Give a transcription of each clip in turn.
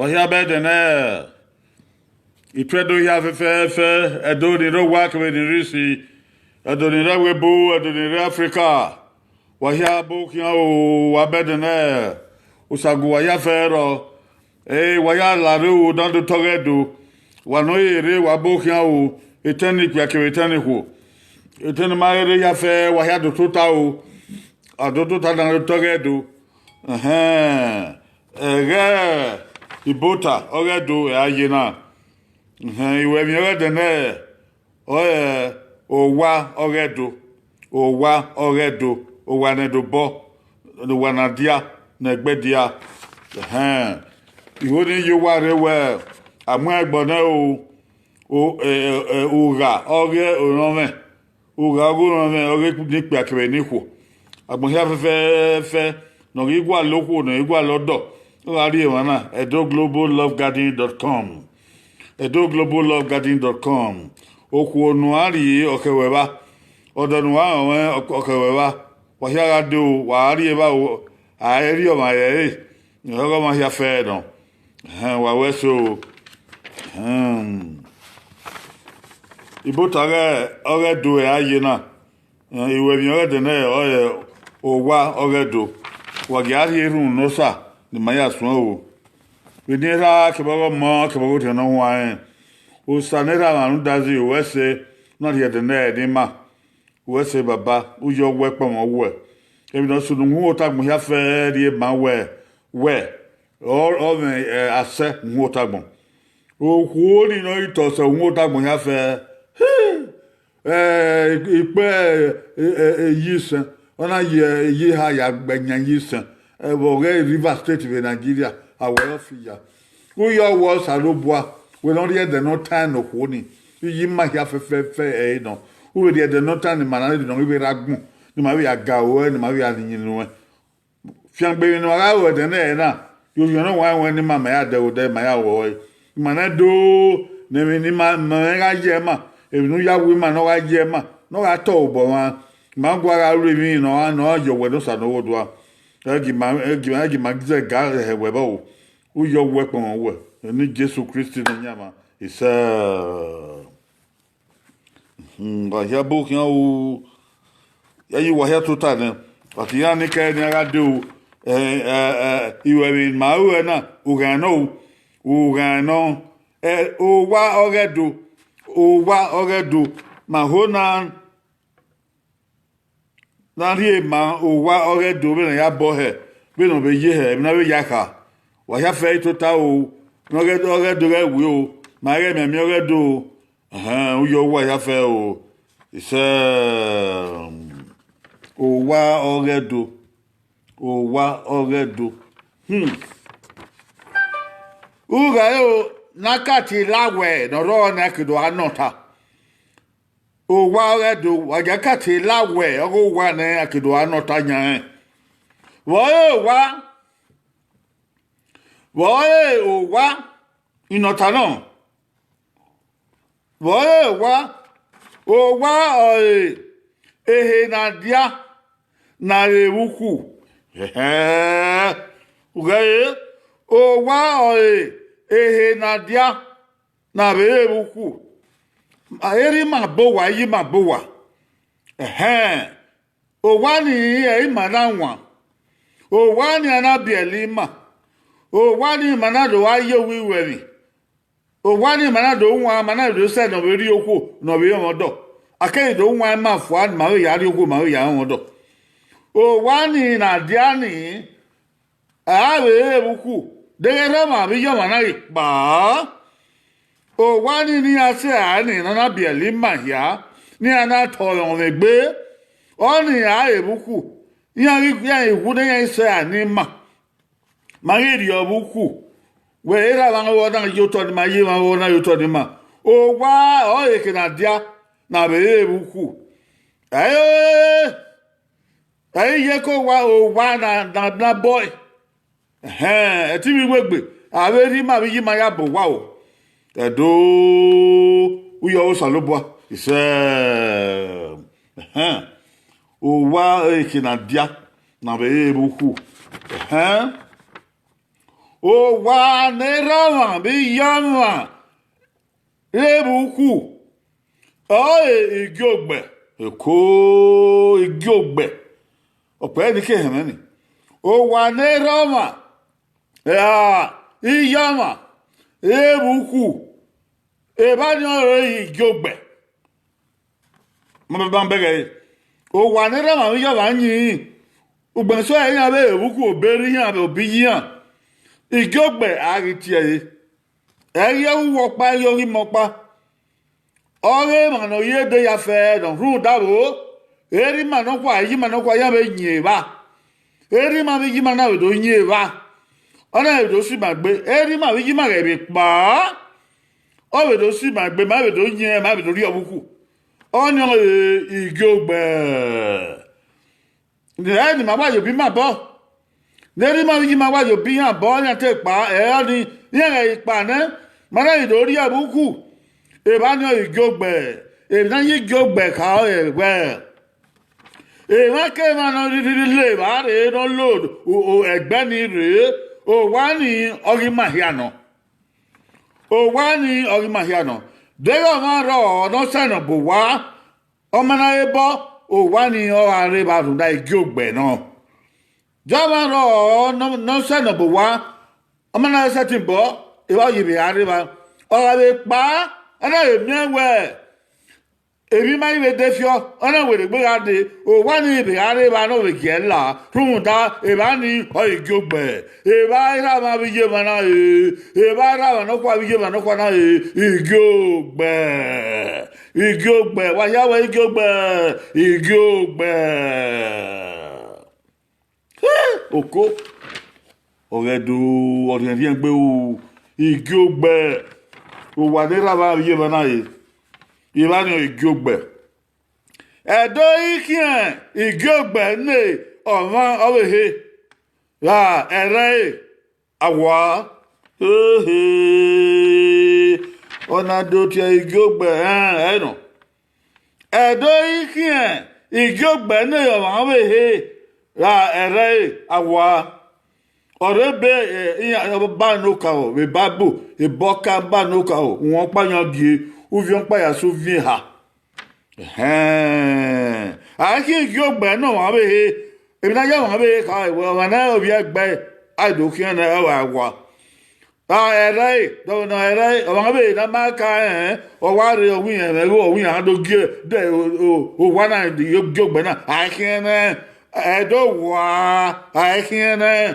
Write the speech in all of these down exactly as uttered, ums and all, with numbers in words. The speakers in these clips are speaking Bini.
Wa hia bẹdẹ nẹ, ituẹdo hia fẹfẹẹfẹ, ẹdo ni rre owa kevbe ni rre isi, ẹdo ni rre ẹvbo ebo, ẹdo ni rre Africa. Wa hia bu khian o, wa bẹdẹ nẹ, Osagu wa hia fẹ rrọọ. Ẹ, wa ya la rre o, dan do tọghe do. Wa nọ ye rre, wa bu khian o, etẹn ni kpia kevbe etẹn ni khuo. Etẹn ni ma rre ya fẹ, wa hia do tota o. A do tota dan do tọghe do. Ẹhẹn, ẹghẹ Ibota ọghe do ẹ a ye na. Ẹhẹn, iwẹ emwi ọghe dẹ nẹ, ọ ẹ, owa ọghe do, owa ọghe do, owa ne ẹdobọ, ne owa ne a dia, ne ẹgbẹ dia. Ẹhẹn, igho ni ye owa rre wẹ, a mu ẹgbọ nẹ o, o, ẹ, ẹ, ẹ, ugha ọghe orọnmwẹ, ugha ọghe orọnmwẹ ọghe ni kpia kevbe ni khuo. Agbọn hia fẹfẹẹfẹ ne ọ ghi gualọ okhuo, ne ọ ghi gualọ ọdọ, ọ gha rrie emwa na, edo global love garden dot com. Edo global love garden dot com. Okhuo ne uan rhie, ọ khẹ wẹ evba. Ọdọ ne uan rọnmwẹ, ọ khẹ wẹ evba. Wa hia gha dee o, wa rrie evba o, a i rhie ọmwa rẹre, ọghọmwa hia fẹ nọ. Ẹhẹn, wa wẹ so. Ẹhẹn. Ibota ọghe, ọghe do ẹ a ye na. Ẹhẹn, iwẹ emwi ọghe dẹ nẹ, ọ ẹ, owa ọghe do. Wa gia rhie erhunmwu ne Osa ne ima ya suẹn o. Vbene erha kevbe ọghe ọmọ kevbe ọghe orhiọn ne ọ huanrẹn, Osa ne erha mwa rhunmwuda zẹ, wẹ sẹ, na rhie ẹdẹ nẹ ne ima. Wẹ sẹ Baba, u yọ wẹ kpọnmwẹ owẹ. Emwi ne ọ sunu uhunmwu otagbọn hia fẹ rhie ma wẹ, wẹ, ọ, ọ mwẹ, ẹ, asẹ uhunmwu otagbọn. Okhuo ni nọ i tọ sẹ uhunmwu otagbọn hia fẹ, ẹ, ikpe, ẹ, ẹ, ẹ, eyi isẹn, ọ na ye eyi eha ya gbe yan eyi isẹn, ẹ, vbe ọghe Rivers State vbe Nigeria, a wẹ ọre ọ fi ya. U yọ wẹ Osanobua, wẹ ne ọ rhie ẹdẹ ne ọ taẹn ne okhuo ni, iye ima hia fẹfẹfẹ ẹre nọ. U vbe rhie ẹdẹ ne ọ taẹn ne ima na rre ne ọ ghi vbe rre agbọn, ne ima vbe ya ga ruẹ, ne ima vbe ya rhie iyẹn nuẹn. Fiangbe emwi ne ima gha ru ẹdẹ nẹ ẹre na, ye orhiọn ne ọ huanrẹn ne ima ma ya dẹ vbe odẹ, ima ya ru ọre. Ima nẹ do, ne emwi ne ima, ma mwẹ gha ye ẹre ma, emwi ne u ya wu ima ne ọ gha ye ẹre ma, ne ọ gha tọ obọ mwa, ima gua gha ru emwi ne ọ gha, ne ọ gha yọ wẹ ne Osanobua. Ẹ gi ima, ẹ gi ima, ẹ gi ima zẹ ga hẹ wẹ vbe o. U yọ wẹ kpọnmwẹ owẹ, ne Jesu Kristi Nọyaẹnmwa, isẹ. Hmm, wa hia bu khian o, ya yi wa hia tota nẹ, wa te iran ni kẹ ne a gha dee o, ẹ, ẹ, ẹ, iwẹ emwi ma ru ẹre na, ughan nọ o, ughan nọ, ẹ, owa ọghe do, owa ọghe do, ma ho na, na rhie ma owa ọghe do vbene a ya bọ hẹ, vbene ọ vbe ye hẹ, emwi na vbe ya kha. Wa hia fẹ i tota o, ne ọghe, ọghe do ghẹ wi o, ma ghẹ mianmian ọghe do o. Ẹhẹn, u yọ owa hia fẹ o. Isẹ, owa ọghe do, owa ọghe do. Hmm. U gha re o, ne a ka tie la wẹ ne ọ rrọọ ne a ke do a nọ ọta. Owa ọghe do, wa gia ka te la wẹ ọghe owa nẹ a ke do a nọ ọta yan rẹn. Vbe ọre owa, vbe ọre owa, inọta nọ, vbe ọre owa, owa ọre ehe ne a dia ne a re vbe ukhu. Ẹhẹn, u ghẹ re, owa ọre ehe ne a dia ne a vbe re vbe ukhu. Erha ima bọ owa, iye ima bọ owa. Ẹhẹn, owa ni ẹre ima na wan, owa ni a na biẹlẹ ima, owa ni ima na do gha ye owa iruẹmwi, owa ni ima na do wan, ima na do sẹ ne ọ vbe rrie okhuo ne ọ vbe rọnmwẹ ọdọ, a keghi do wan ima fua ne ima vbe ya rrie okhuo, ima vbe ya rọnmwẹ ọdọ. Owa ni ne a dia ni, a vbe re vbe ukhu, deghẹ erha ọmwa vbe iye ọmwa na ghi kpao. Owa ni ne iran sẹ rae ni ne a na biẹlẹ ima hia, ne iran na tọrọ ọmwẹ egbe, ọnii a re vbe ukhu, iran ghi, iran ghi wu ne iran sẹ rae ne ima, ma ghi rriọ vbe ukhu, wẹ erha mwa ọghe ọ na ye otọ ne ima, iye mwa ọghe ọ na ye otọ ne ima. Owa ọre ehe ne a dia ne a vbe re vbe ukhu. Ẹe, ẹ i ye ke owa, owa na, na, na bọ ẹe. Ẹhẹn, ẹtin vbe iwegbe, a vbe rhie ima vbe iye ima ya bọ owa o. Ẹdo, u yọ Osanobua, isẹ. Ẹhẹn, owa ehe ne a dia ne a vbe re vbe ukhu. Ẹhẹn, Owa ne erha ọmwa vbe iye ọmwa re vbe ukhu, ọre Igiogbẹ, eko Igiogbẹ, ọkpẹ ni ke hẹmwẹ ni. Owa ne erha ọmwa, ra iye ọmwa re vbe ukhu, evba ni ọrọre Igiogbẹ. Ma bẹghe ẹre, owa ne erha ọmwa vbe iye ọmwa yin, ugbẹn sẹ iran vbe vbe ukhu obọ erha iran vbe obọ iye iran. Igiogbẹ a ghi tie ẹre, ẹ i ghi ọghe uwu ọkpa, ẹ i ghi ọghe imẹ ọkpa. Ọghe emwa ne ọ ye de ya fẹ nọ rhunmwuda vbo, erha ima nọkhua, iye ima nọkhua iran vbe yin evba. Erha ima vbe iye ima na vbe do yin evba, ọ na vbe do si ima gbe. Erha ima vbe iye ima ghẹ vbe kpa, ọ vbe do si ima gbe, ma vbe do yin, ma vbe do rhie ọvbokhu. Ọnii ọre Igiogbẹ. Ẹ ni ma wa ye obọ ima obọ. Ne erha ima vbe iye ima wa ye obọ iran obọ, iran te kpa, ẹ ọnii, iran ghẹ kpa nẹ, ma na vbe do rhie ọvbokhu. Evba ni ọre Igiogbẹ, emwi ne Igiogbẹ kha ọre wẹẹ, emwa ke emwa ne ọ rhirhi la evba rre ne ọ la ẹgbẹ ni rre, owa ni ọghe ima hia nọ. Owa ni ọghe ima hia nọ. Deghẹ ọmwa rrọọ ne ọ sẹ nọ bu owa, ọ ma na re bọ, owa ni ọ gha rre evba rhunmwuda Igiogbẹ nọ. Deghẹ ọmwa rrọọ ne ọ sẹ nọ bu owa, ọ ma na re sẹtin bọ, evba ọ ye vbe gha rre evba. Ọ gha vbe kpa, ọ na vbe miẹn wẹẹ, emwi ima i vbe de fiọ, ọ na werriegbe gha dee, owa ni vbe gha rre evba ne ọ vbe giẹ la, rhunmwuda evba ni ọre Igiogbẹ. Evba erha ọmwa vbe iye emwa na re, evba erha ọmwa nọkhua vbe iye emwa nọkhua na re, Igiogbẹ. Igiogbẹ, wa hia wẹ Igiogbẹ, Igiogbẹ. Oko, ọ ghẹ do, ọ rhiẹnrhiẹn gbe ru, Igiogbẹ, owa ne erha ọmwa vbe iye emwa na re, evba ni ọre Igiogbẹ. Ẹdo i khian Igiogbẹ ne ọmwa ọvbehe ra ẹrrẹe, awa, ehe, ọ na do tie Igiogbẹ, ẹ nọ. Ẹdo i khian Igiogbẹ ne ọmwa ọvbehe ra ẹrrẹe, awa. Ọ rre ebe, iran ba ne okaro vbe Baibol, ebe ọka ba ne okaro, uhunmwu ọkpa yan gie, uvbi ọkpa ya sẹ uvbi eha. Ẹhẹn, a i khian Igiogbẹ ne ọmwa ọvbehe, emwi ne a ya ọmwa ọvbehe kha wẹ, ọmwa ne ovbi ẹgbẹe, a i do khian ne ọ wa wa. A, ẹrrẹe, dọmwẹ ne ẹrrẹe, ọmwa ọvbehe ne a ma ka rẹn, ọ wa rre, ọ wẹ iran mwẹ igho, ọ wẹ iran do gie, de, o, o, owa na, Igiogbẹ na, a i khian nẹ, ẹdẹ owa, a i khian nẹ.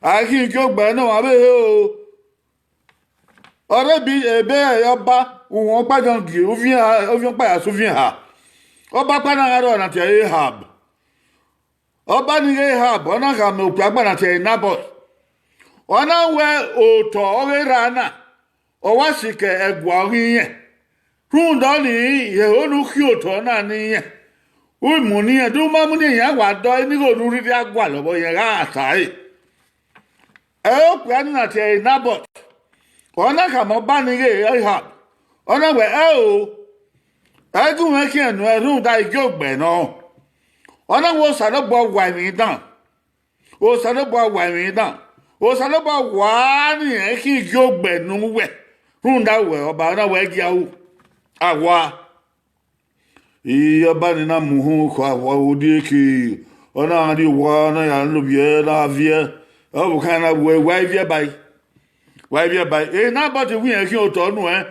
A i khian Igiogbẹ ne ọmwa ọvbehe o. Ọ rre ebe, ebe ọba, uhunmwu ọkpa yan gie, uvbi eha, uvbi ọkpa ya sẹ uvbi eha. Ọba ọkpa na gha rrọọ na tie ẹre Ehab. Ọba ni ghe Ehab, ọ na khama okpia ọkpa na tie ẹre Nabọt. Ọ na wẹ otọ ọghe erha na, ọ wa sikẹ ẹguae ọghe irẹn. Rhunmwuda ọnii, eho ne u khian otọ na ne irẹn, u mu ne irẹn, de u ma mu ne irẹn wa dọe ne igho ne u rhirhi a gualọ vbọ, irẹn gha ta ẹre. Ẹ okpia ni na tie ẹre Nabọt, ọ na khama ọba ni ghe Ehab, ọ na wẹ, ẹo, ẹ gu mwẹ khian nuẹn rhunmwuda Igiogbẹ nọ. Ọ na wẹ Osanobua wa emwi dan, Osanobua wa emwi dan, Osanobua wa ne irẹn khian Igiogbẹ ne uwẹ, rhunmwuda uwẹ ọba, ọ na wẹ gie aro, awa. Iye ọba ni na mu uhunmwu khọ awa odieke, ọ na rrie owa, ọ na ya lovbiẹ, ọ na viẹ, ọvbokhan na wẹ, wa i viẹ ba ẹe, wa i viẹ ba ẹe. Nabọt wẹ irẹn khian otọ nuẹn,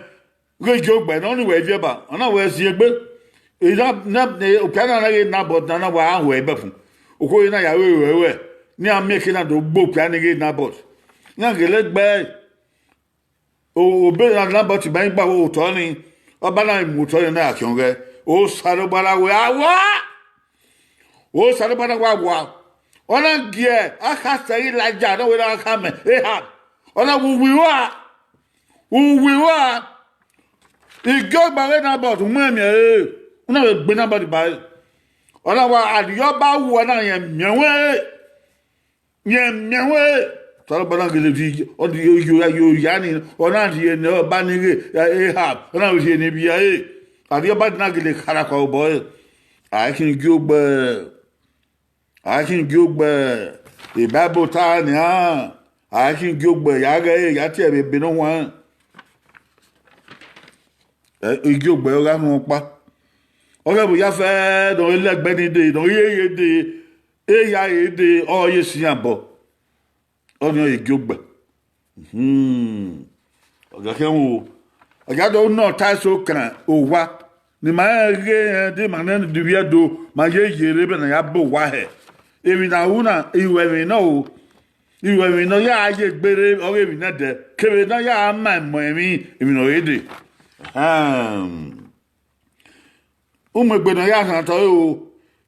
ghe Igiogbẹ ne ọnii wẹ i viẹ ba, ọ na wẹ si egbe. Okpia na na ghe Nabọt na, na wa ho ẹre ibẹfun. Okhuo na ya ru ruẹ, ne iran miẹn eke na do gbe okpia ni ghe Nabọt. Iran gele gbe ẹe. Obọ na Nabọt ma i gba otọ ni, ọba na mu otọ ni na ya khian ọghẹe. Osanobua na wẹ, awa! Osanobua na wa wa. Ọ na gie akhasẹ Ilaija ne ọ wẹ na khama Ehab, ọ na wẹ, uwi rua, uwi rua. Igiogbẹ ghe Nabọt mu ẹmwẹ ẹre, u na vbe gbe Nabọt ba ẹre. Ọ na wa, arriọba wu, ọ na rẹn miẹn ẹre. Rẹn miẹn ẹre. Osanobua na gele rhie, ọ rhie oya, oya ni, ọ na rhie ne ọba ni ghe Ehab, ọ na rhie ne ivbi ẹre. Arriọba na gele khara kua obọ ẹre. A i khian Igiogbẹ, a i khian Igiogbẹ. Bible ta nian, a khin gie ogbẹ ya ghẹ ẹre ya tie ẹvbo ebe ne ọ huanrẹn. Ẹ, igie ogbẹ ọ gha rhunmwuda ọkpa. Ọ ghẹ vbe ya fẹ ne ọ lẹgbẹ ni dee, ne ọ ye ye dee, eya ye dee, ọ ye sian bọ. Ọnii ọre igie ogbẹ. Hmm. Ọ gha khian wo, ọ gha do nọ ta eso kan owa, ne ima rẹn ghe rẹn de ima nẹ ne ivbi Ẹdo, ma ye ye rre vbene a ya ba owa hẹ. Emwi ne a ru na, iruẹmwi nọ o. Iruẹmwi ne ọ ya ye egbe rre, ọghe emwi nẹdẹ, kevbe ne ọ ya ma emọ emwi, emwi ne ọ re dee. Ahem. Umu egbe ne ọ ya rhan tọ o,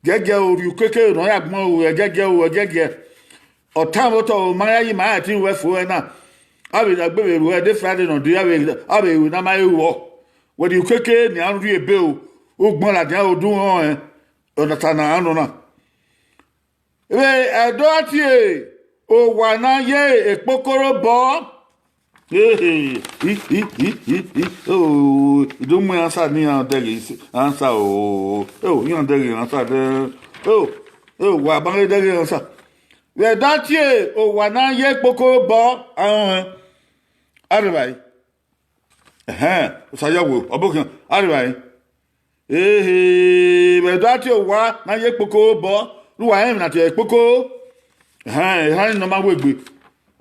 gẹgẹ o, rhie ukeke ne ọ ya gbẹn o, ẹgẹgẹ o, ẹgẹgẹ. Ọtanmwotọ o, ma ya yi ma ya ẹtin ruẹ fo ẹre na. Avbe ne a gbe vbe ruẹ de Friday ne ọ de, avbe, avbe ru na ma he ruọ. Wẹ rhie ukeke ne a rhie ebe o, ugbọn ladian odunrẹn ọnrẹn, ọna ta na a nọ na. Vbe Ẹdo a tie owa ne a ye ekpokoro bọ. Ehe, i, i, i, i, i, o, I do mu answer ne iran dẹghe answer o. O, iran dẹghe answer dẹ. O, o, wa ma ghe dẹghe answer. Vbe Ẹdo a tie owa ne a ye ekpokoro bọ, ahọn hẹn. Arevbare. Ẹhẹn, Osayawo, ọbokhian, arevbare. Ehe, vbe Ẹdo a tie owa ne a ye ekpokoro bọ, ne uwa rẹn emwi ne a tie ẹre ekpokoro. Ẹhẹn, erhan ni nọ ma wegbe.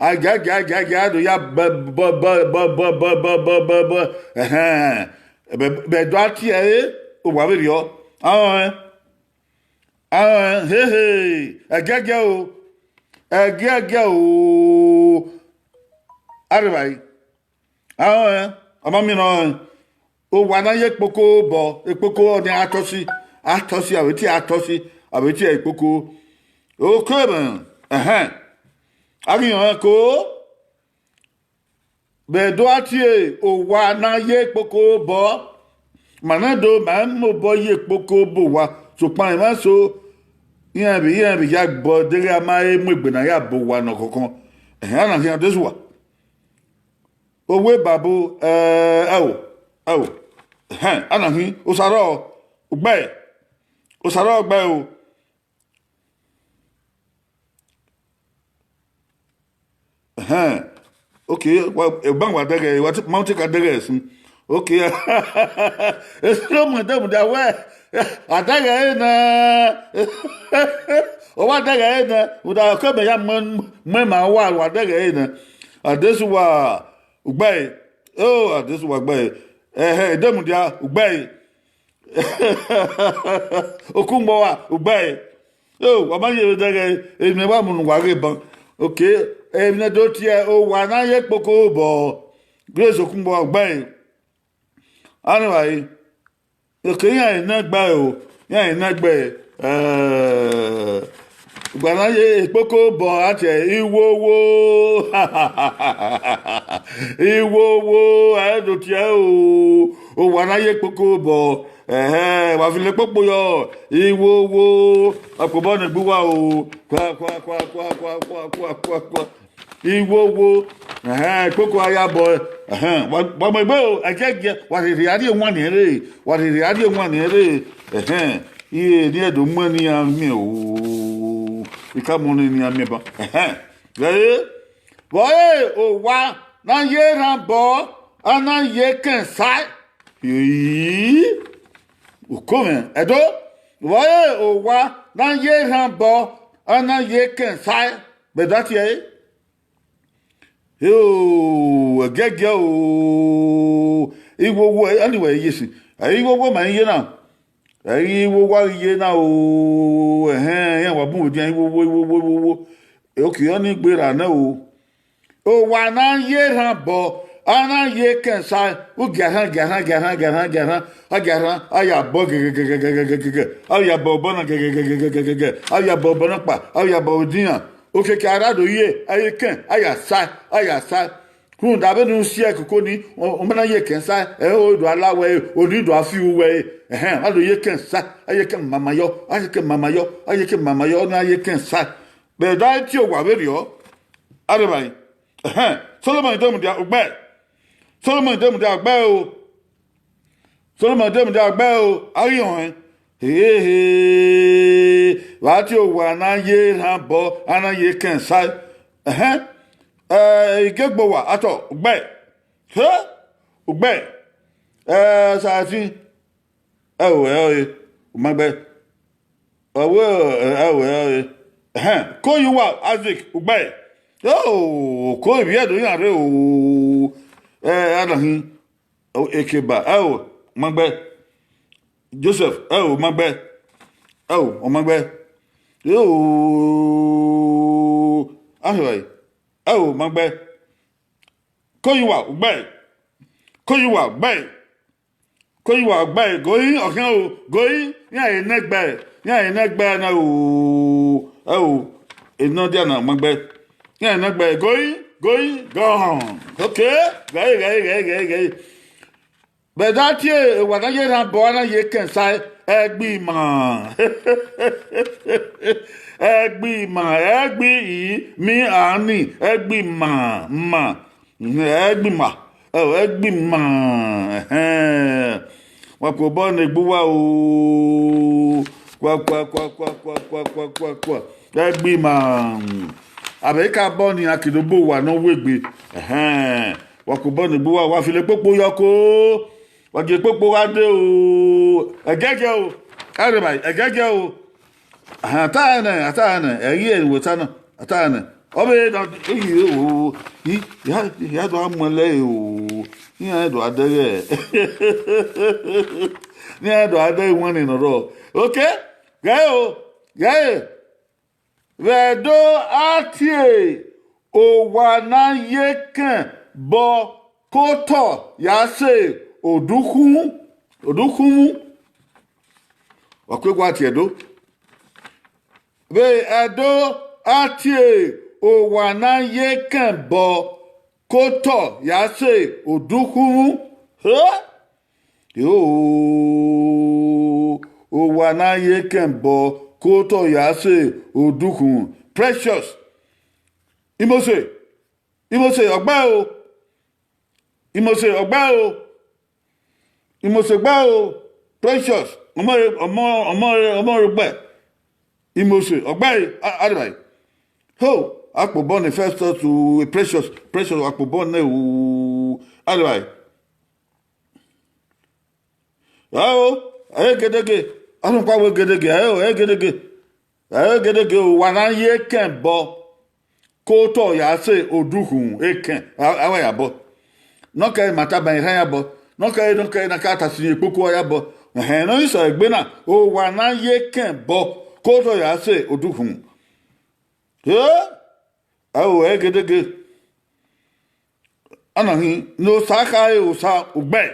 A gia, gia, gia, gia, do ya bọ, bọ, bọ. Ẹhẹn, vbe, vbe Ẹdo a tie ẹre, owa vberriọ. Ahọn hẹn. Ahọn hẹn, hehe, ẹgiẹgiẹ o. Ẹgiẹgiẹ o. Arevbare. Ahọn hẹn, ọ ma miẹn nọ hẹn. Owa ne a ye ekpokoro bọ, ekpokoro ọnii a tọ si, a tọ si, a vbe tie a tọ si, a vbe tie ẹre ekpokoro. Okemwẹ, ẹhẹn. A ghi họn ẹn ko, vbe Ẹdo a tie owa ne a ye ekpokoro bọ, ma nẹ do, ma mobọ ye ekpokoro bọ owa, sokpan emwa eso, iran vbe, iran vbe ya gbọ deghẹ a ma he mu egbe ne a ya bọ owa nọ khọkhọ. Ẹhẹn, a na khian Adesuwa. Owe babo, ẹ, ẹo, ẹo. Ẹhẹn, a na khin, Osarọ, ugbẹe. Osarọ ugbẹe o. Ẹhẹn. Okay, wa, egban wa dẹghẹ, wa te, ma te ka dẹghẹ ẹsin. Okay. Esiro mu ẹdẹ mudia wẹ, a dẹghẹ ẹre nẹ. Ọ wa dẹghẹ ẹre nẹ, mudia ke mẹ ya mu, mu ma wa, wa dẹghẹ ẹre nẹ. Adesuwa, ugbẹe. O, Adesuwa ugbẹe. Ẹhẹ, Edemudia, ugbẹe. Okunmọwa, ugbẹe. O, wa ma ye vbe dẹghẹ, emwi ne wa mu ne uwa ghe ban. Okay, emwi ne do tie owa ne a ye ekpokoro bọ, Grace Okunmọwa, ugbẹe. Arevbare. Okay, iran i na gba ẹre o, iran i na gba ẹre. Eh, uwa ne a ye ekpokoro bọ, a tie iwowo. Iwowo, a do tie ẹre o. Owa ne a ye ekpokoro bọ. Ẹhẹ, wa filo ekpokpo yọ. Iwowo, ọkpobọ ne egbe uwa o. Kua, kua, kua, kua, kua, kua, kua, kua, kua. Iwowo, ẹhẹn, ekpokoro a ya bọ, ẹhẹn, wa, wa mu egbe o, ẹgiẹgiẹ, wa rherhe a rrie wan niẹn rre, wa rherhe a rrie wan niẹn rre, ẹhẹn, iye ne iran do mu ẹn ne iran miẹn o, I ka mu ne iran miẹn ban, ẹhẹn, ghẹ re, vbe ọre owa ne a ye erhan bọ, a na ye ekẹn sae. Ii, uko mwẹ, Ẹdo, vbe ọre owa ne a ye erhan bọ, a na ye ekẹn sae, vbe Ẹdo a tie ẹre. Eo, ẹgiẹgiẹ o, iwowo, anyway, yes, iwowo ma ye na, iwowo a ye na o, ẹhẹn, iran wa bun vbe dian iwowo, iwowo, iwowo, okay, ọnii gberra nẹ o. Owa ne a ye erhan bọ, a na ye ekẹn sae, u gia erhan, gia erhan, gia erhan, gia erhan, gia erhan, a gia erhan, a ya bọ gẹgẹgẹgẹgẹgẹgẹ, a ya bọ obọ na gẹgẹgẹgẹgẹgẹ, a ya bọ obọ na kpa, a ya bọ odiran, okiekie a ra do ye, a ye ekẹn, a ya sae, a ya sae. Rhunmwuda vbene u si ẹre koko ni, ọ, ọ ma na ye ekẹn sae, ẹ, o do a la wẹ re, o ni do a fi ru wẹ re, ẹhẹn, a do ye ekẹn sae, a ye ekẹn mama yọ, a ye ekẹn mama yọ, a ye ekẹn mama yọ, ọnii a ye ekẹn sae. Vbe Ẹdo a tie owa vberriọ, arevbare. Ẹhẹn, Solomọn Edemudia, ugbẹe. Solomọn Edemudia, ugbẹe o. Solomọn Edemudia, ugbẹe o. A ghi họn ẹn. Hehehe. vbe a tie owa ne a ye rhan obọ, a na ye kẹn sae. Ẹhẹn, eh, Igegbe owa, atọ, ugbẹe. He, ugbẹe. Eh, Satin, ẹ o, ẹ ọre, u ma gbe. Ọ wẹ, ẹ o, ẹ ọre. Ẹhẹn, Koyuwa Isaac, ugbẹe. Oh, ko ivbi Ẹdo iran rre o. Eh, a na hin. Ekeba, ẹ o, u ma gbe. Joseph, ẹ o, u ma gbe. Ẹ o, u ma gbe. Ẹ o, ahia, ẹ o, u ma gbe. Koyuwa, ugbẹe. Koyuwa, ugbẹe. Koyuwa, ugbẹe. Goi, ọkhian o, goi, iran enẹgbẹe, iran enẹgbẹe na o. Ẹ o, enọdia na, u ma gbe. Iran enẹgbẹe, goi, goi, gone. Okay, ghe, ghe, ghe, ghe, ghe. Vbe a tie owa ne a ye rhan obọ, a na ye kẹn sae, ẹgbima. Ẹgbima, ẹgbi i, mi a ni, ẹgbima, ma. Ẹgbima, ẹ, ẹgbima. Ẹhẹn. Wa ku obọ ne egbe uwa o. Kua, kua, kua, kua, kua, kua, kua, kua, kua. Ẹgbima. Avbe ka bọ ni a ke do bu owa ne ọ wegbe. Ẹhẹn. Wa ku obọ ne egbe uwa, wa filo ekpokpo yọ ko. Wa gie ekpokpo gha dee o. Ẹgẹgẹ o. Arẹmai, ẹgẹgẹ o. Ahan, a ta ẹnẹ, a ta ẹnẹ, ẹ i re ẹre wẹ ta na, a ta ẹnẹ. Ọ vbe na, eyi o, i, ya, ya do a muẹn lẹ o, iran do a dẹghẹ. Iran do a dẹghẹ iwẹnniẹn ne ọ rrọọ. Okay, ghẹ o, ghẹ. Vbe Ẹdo a tie owa ne a ye kẹn bọ ke otọ ya sẹ odukhunmwu, odukhunmwu. Wa kue gua tie Ẹdo. Vbe Ẹdo a tie owa ne a ye kẹn bọ ke otọ ya sẹ odukhunmwu. He? Eo, owa ne a ye kẹn bọ ke otọ ya sẹ odukhunmwu. Precious. Imose, Imose, ọgbae o. Imose, ọgbae o. Imose, ọgbae o. Precious, ọmọ re, ọmọ, ọmọ re, ọmọ re ọgbae. Imose, ọgbae, a, arẹmai. Ho, a kpobọ ne Festus o, Precious, Precious, a kpobọ nẹ o, arẹmai. Ẹ o, ẹ i re gedege, a rhọkpa wẹ gedege, ẹ o, ẹ i re gedege. Ẹ i re gedege o, owa ne a ye kẹn bọ ke otọ ya sẹ odukhunmwu, ekẹn, a, a wa ya bọ. Ne ọ kẹre ma taba erhan ya bọ. Ne ọ kẹre, ne ọ kẹre ne a ka ta sin ekpoko ya bọ. Ẹhẹn, ne ọ i sẹ egbe na, owa ne a ye kẹn bọ ke otọ ya sẹ odukhunmwu. He? Ẹ o, ẹ i re gedege. A na hin, ne Osa khare, Osa ugbẹe.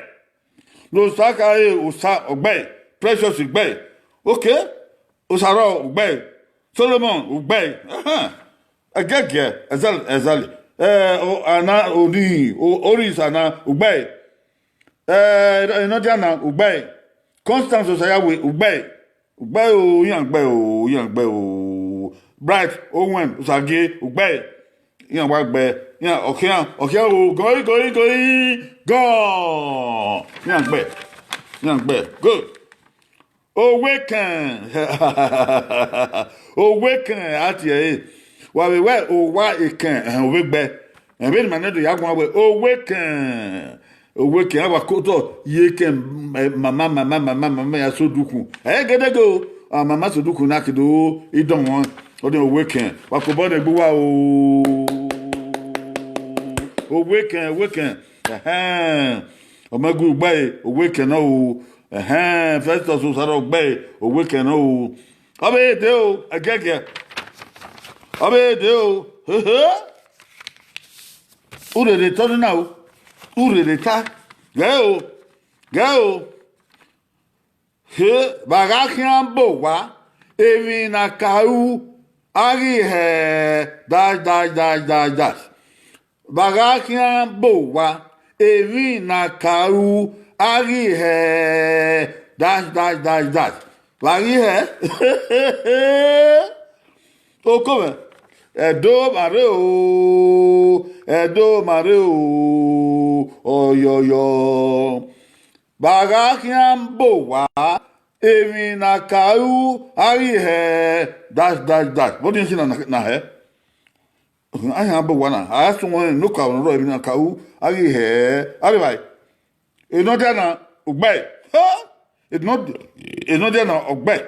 Ne Osa khare, Osa ugbẹe. Precious ugbẹe. Okay. Osa rrọọ ugbẹe. Solomon ugbẹe. Ahan. Ẹgẹgiẹ, exactly, exactly. Eh, o, ana, oni, o, Oris ana ugbẹe. Eh, Enọdiana ugbẹe. Constance Osayawe ugbẹe. Ugbẹe o, iran gbe o, iran gbe o. Bright Owen Osagie ugbẹe. Iran wa gbe, iran ọkhian, ọkhian o, gọi, gọi, gọi, gọ. Iran gbe, iran gbe. Good. Owa ekẹn. Owa ekẹn a tie ẹre. Wa vbe wẹ owa ekẹn, ẹhẹn, ovbe gbe. Ẹmwẹ ne ima nẹ do ya guan wẹ owa ekẹn. Owa ekẹn, a wa ke otọ ye ekẹn, eh, mama, mama, mama, mama ya sẹ odukhunmwu. Ẹ i re gedege o, a mama sẹ odukhunmwu na ke do idọnmwẹ. Ọnii owa ekẹn, wa kobọ ne egbe uwa o. Owa ekẹn, owa ekẹn. Ẹhẹn. Ọmọ ẹgu ugbẹe, owa ekẹn nọ o. Ẹhẹn, Festus Osaro ugbẹe, owa ekẹn nọ o. Ọ vbe dee o, ẹgiẹgiẹ. Ọ vbe dee o. Hehe. U rherhe ta ọnii na o. U rherhe ta. Ghẹ o. Ghẹ o. He, vbe a gha khian bọ owa, emwi ne a ka ru, a ghi hẹ dash, dash, dash, dash, dash. Vbe a gha khian bọ owa, emwi ne a ka ru, a ghi hẹ dash, dash, dash, dash. Vbe a ghi hẹ? Oko mwẹ, Ẹdo ma rre o, Ẹdo ma rre o, ọyọyọ. Vbe a gha khian bọ owa, Emwi ne a ka ru, a ghi hẹ dash dash dash. Vbọdiọn khin na, na hẹ? A yan bọ owa na, a suẹn ne okaro ne ọ rrọọ, emwi ne a ka ru, a ghi hẹ. Avbe evbare, enọdia na, ugbẹe. Ha! Enọdia na, ugbẹe.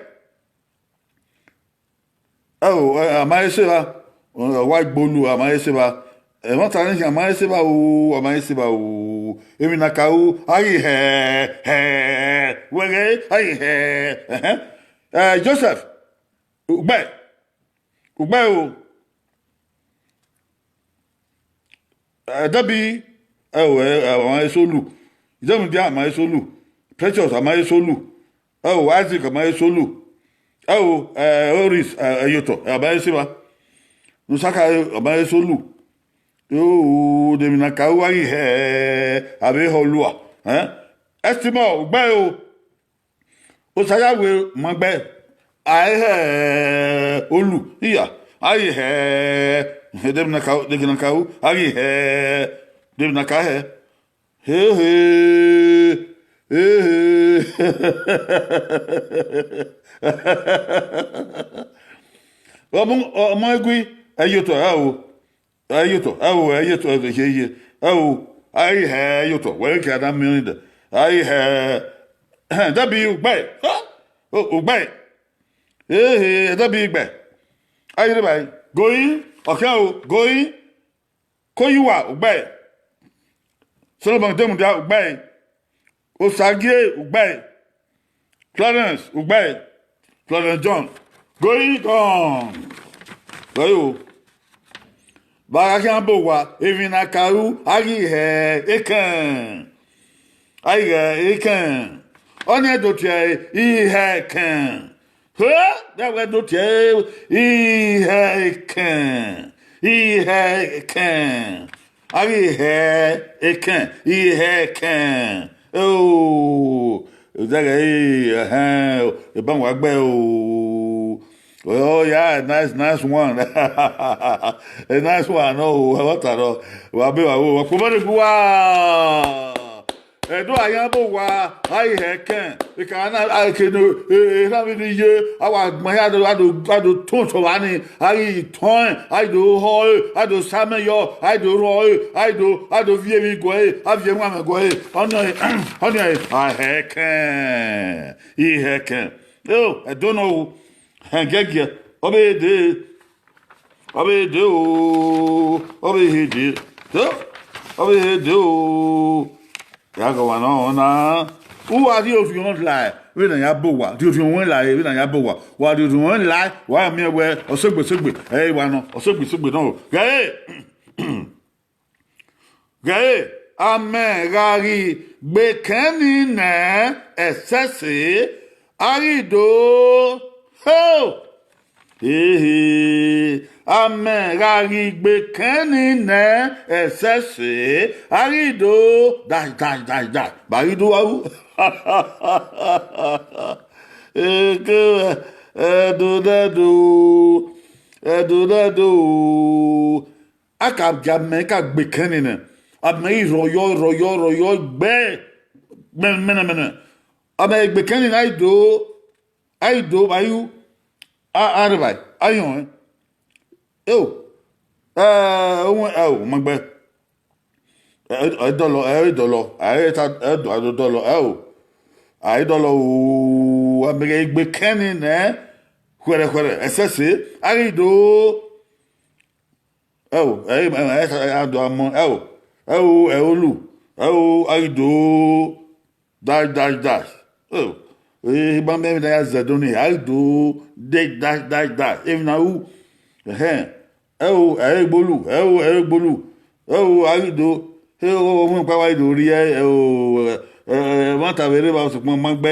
Ẹo, a ma he se evba, ọ wa gbe olu, a ma he se evba. Ẹmwata ni khian, a ma he se evba o, a ma he se evba o. Emwi ne a ka ru, a ghi hẹ, hẹ, wẹ ghẹ, a ghi hẹ, ẹhẹn. Ẹ, Joseph, ugbẹe, ugbẹe o. Ẹ, Debbie, ẹo, ẹ, a ma he se olu. Ijemudia, a ma he se olu. Precious, a ma he se olu. Ẹo, Isaac, a ma he se olu. Ẹo, ẹ, Oris, ẹ, Ẹyotọ, a ma he se evba. Nusaka, a ma he se olu. Yo, de emwi ne a ka ru, a ghi hẹ, avbe ehọ lua. Ẹn? Estimọ, ugbẹe o. Osa ya we ma gbe, a i hẹ olu, iya, a ghi hẹ, de emwi ne a ka ru, de emwi ne a ka ru, a ghi hẹ, de emwi ne a ka hẹ. Hehe, hehe. Ọmọ, ọmọ egui, Ẹyotọ, ẹo. Ẹyotọ, ẹo, Ẹyotọ, ẹo, ye, ye, ẹo, a ghi hẹ Ẹyotọ, wẹ ghi a da miẹn ọnii dẹ, a ghi hẹ, Debbie, ugbẹe, ha, o, ugbẹe, ehe, Debbie, ugbẹe, a ghi rre evbare, Goyin, ọkhian o, Goyin, Koyuwa, ugbẹe. Solomon Demudia, ugbẹe. Osagie, ugbẹe. Florence, ugbẹe. Florence John, Goyin Don. Wẹ yo, vbe a gha khian bọ owa, emwi ne a ka ru, a ghi hẹ ekẹn. A ghi hẹ ekẹn. Ọnii do tie ẹre ihẹ ekẹn. He, de wẹ do tie ẹre ihẹ ekẹn. Ihẹ ekẹn. A ghi hẹ ekẹn, ihẹ ekẹn. O, zẹghẹ, ẹhẹn, eban wa gbe o. Oh, yeah, nice, nice one. A nice one, no, what at all? Wa be wa wo, wa kpobọ ne gu wa. Ẹdo a yan bọ owa, a ghi hẹ ekẹn. Eka na, a ke no, e, e, na vbe ni ye, a wa gbẹn ya do, a do, a do tọn sọ vba ni, a ghi tọn, a ghi do họ ẹre, a do sa amẹ yọ, a ghi do rhọ ẹre, a ghi do, a do viọ emwi guẹ ẹre, a viọ ẹmwamwa guẹ ẹre. Ọnii, ọnii, a hẹ ekẹn, I hẹ ekẹn. Eo, Ẹdo nọ o, hẹn giẹgiẹ, ọ vbe dee. Ọ vbe dee o, ọ vbe he dee, dee, ọ vbe he dee o. Ya gọ wa nọ na, u wa rhie orhiọn lae vbene a ya bọ owa, rhie orhiọn ruẹn lae vbene a ya bọ owa. Wa rhie orhiọn ruẹn lae, wa miẹn wẹẹ ọsegbe segbe, ẹ i wa nọ, ọsegbe segbe nọ o. Ghẹ re, ghẹ re, amẹ gha ghi gbe ekẹn ni nẹ ẹsẹse, a ghi do, ho! Ehe, amẹ gha ghi gbe ekẹn ni nẹ ẹsẹse, a ghi do, dash, dash, dash, dash, ba ghi do wa ru. Eke, Ẹdo nẹdo, Ẹdo nẹdo. A ka gie amẹ ka gbe ekẹn ni nẹ, amẹ ghi rhọyọ, rhọyọ, rhọyọ gbe, mẹnẹmẹnẹ. Amẹ gbe ekẹn ni nẹ, a ghi do, a ghi do vba yu, a, a rre evbare, a yọn ẹn. Eo, ẹ, owẹn, ẹ, o ma gbe. Ẹ, ẹ, dọlọ, ẹ, dọlọ, ẹ, ta, ẹ, dọ, ẹ, dọlọ, ẹ, o. A i dọlọ, o, amẹ ghi gbe ekẹn ni nẹ, khuẹrhẹ, khuẹrhẹ, ẹsẹse, a ghi do. Ẹ o, ẹ, ẹ, ẹ, ẹ, a do amọ, ẹ o, ẹ o, ẹ o lu, ẹ o, a ghi do, dash, dash, dash. Ẹ o, e, ma mẹ emwi ne a ya zẹ do ni, a ghi do, de, dash, dash, dash. Emwi na ru, ẹhẹn, ẹ o, ẹ i gbe olu, ẹ o, ẹ i gbe olu, ẹ o, a ghi do, ẹ o, ọmọ ọkpa wa ghi do rhie, ẹ o, ẹ, ẹ, ẹmwata vbe rre evba sokpan ma gbe,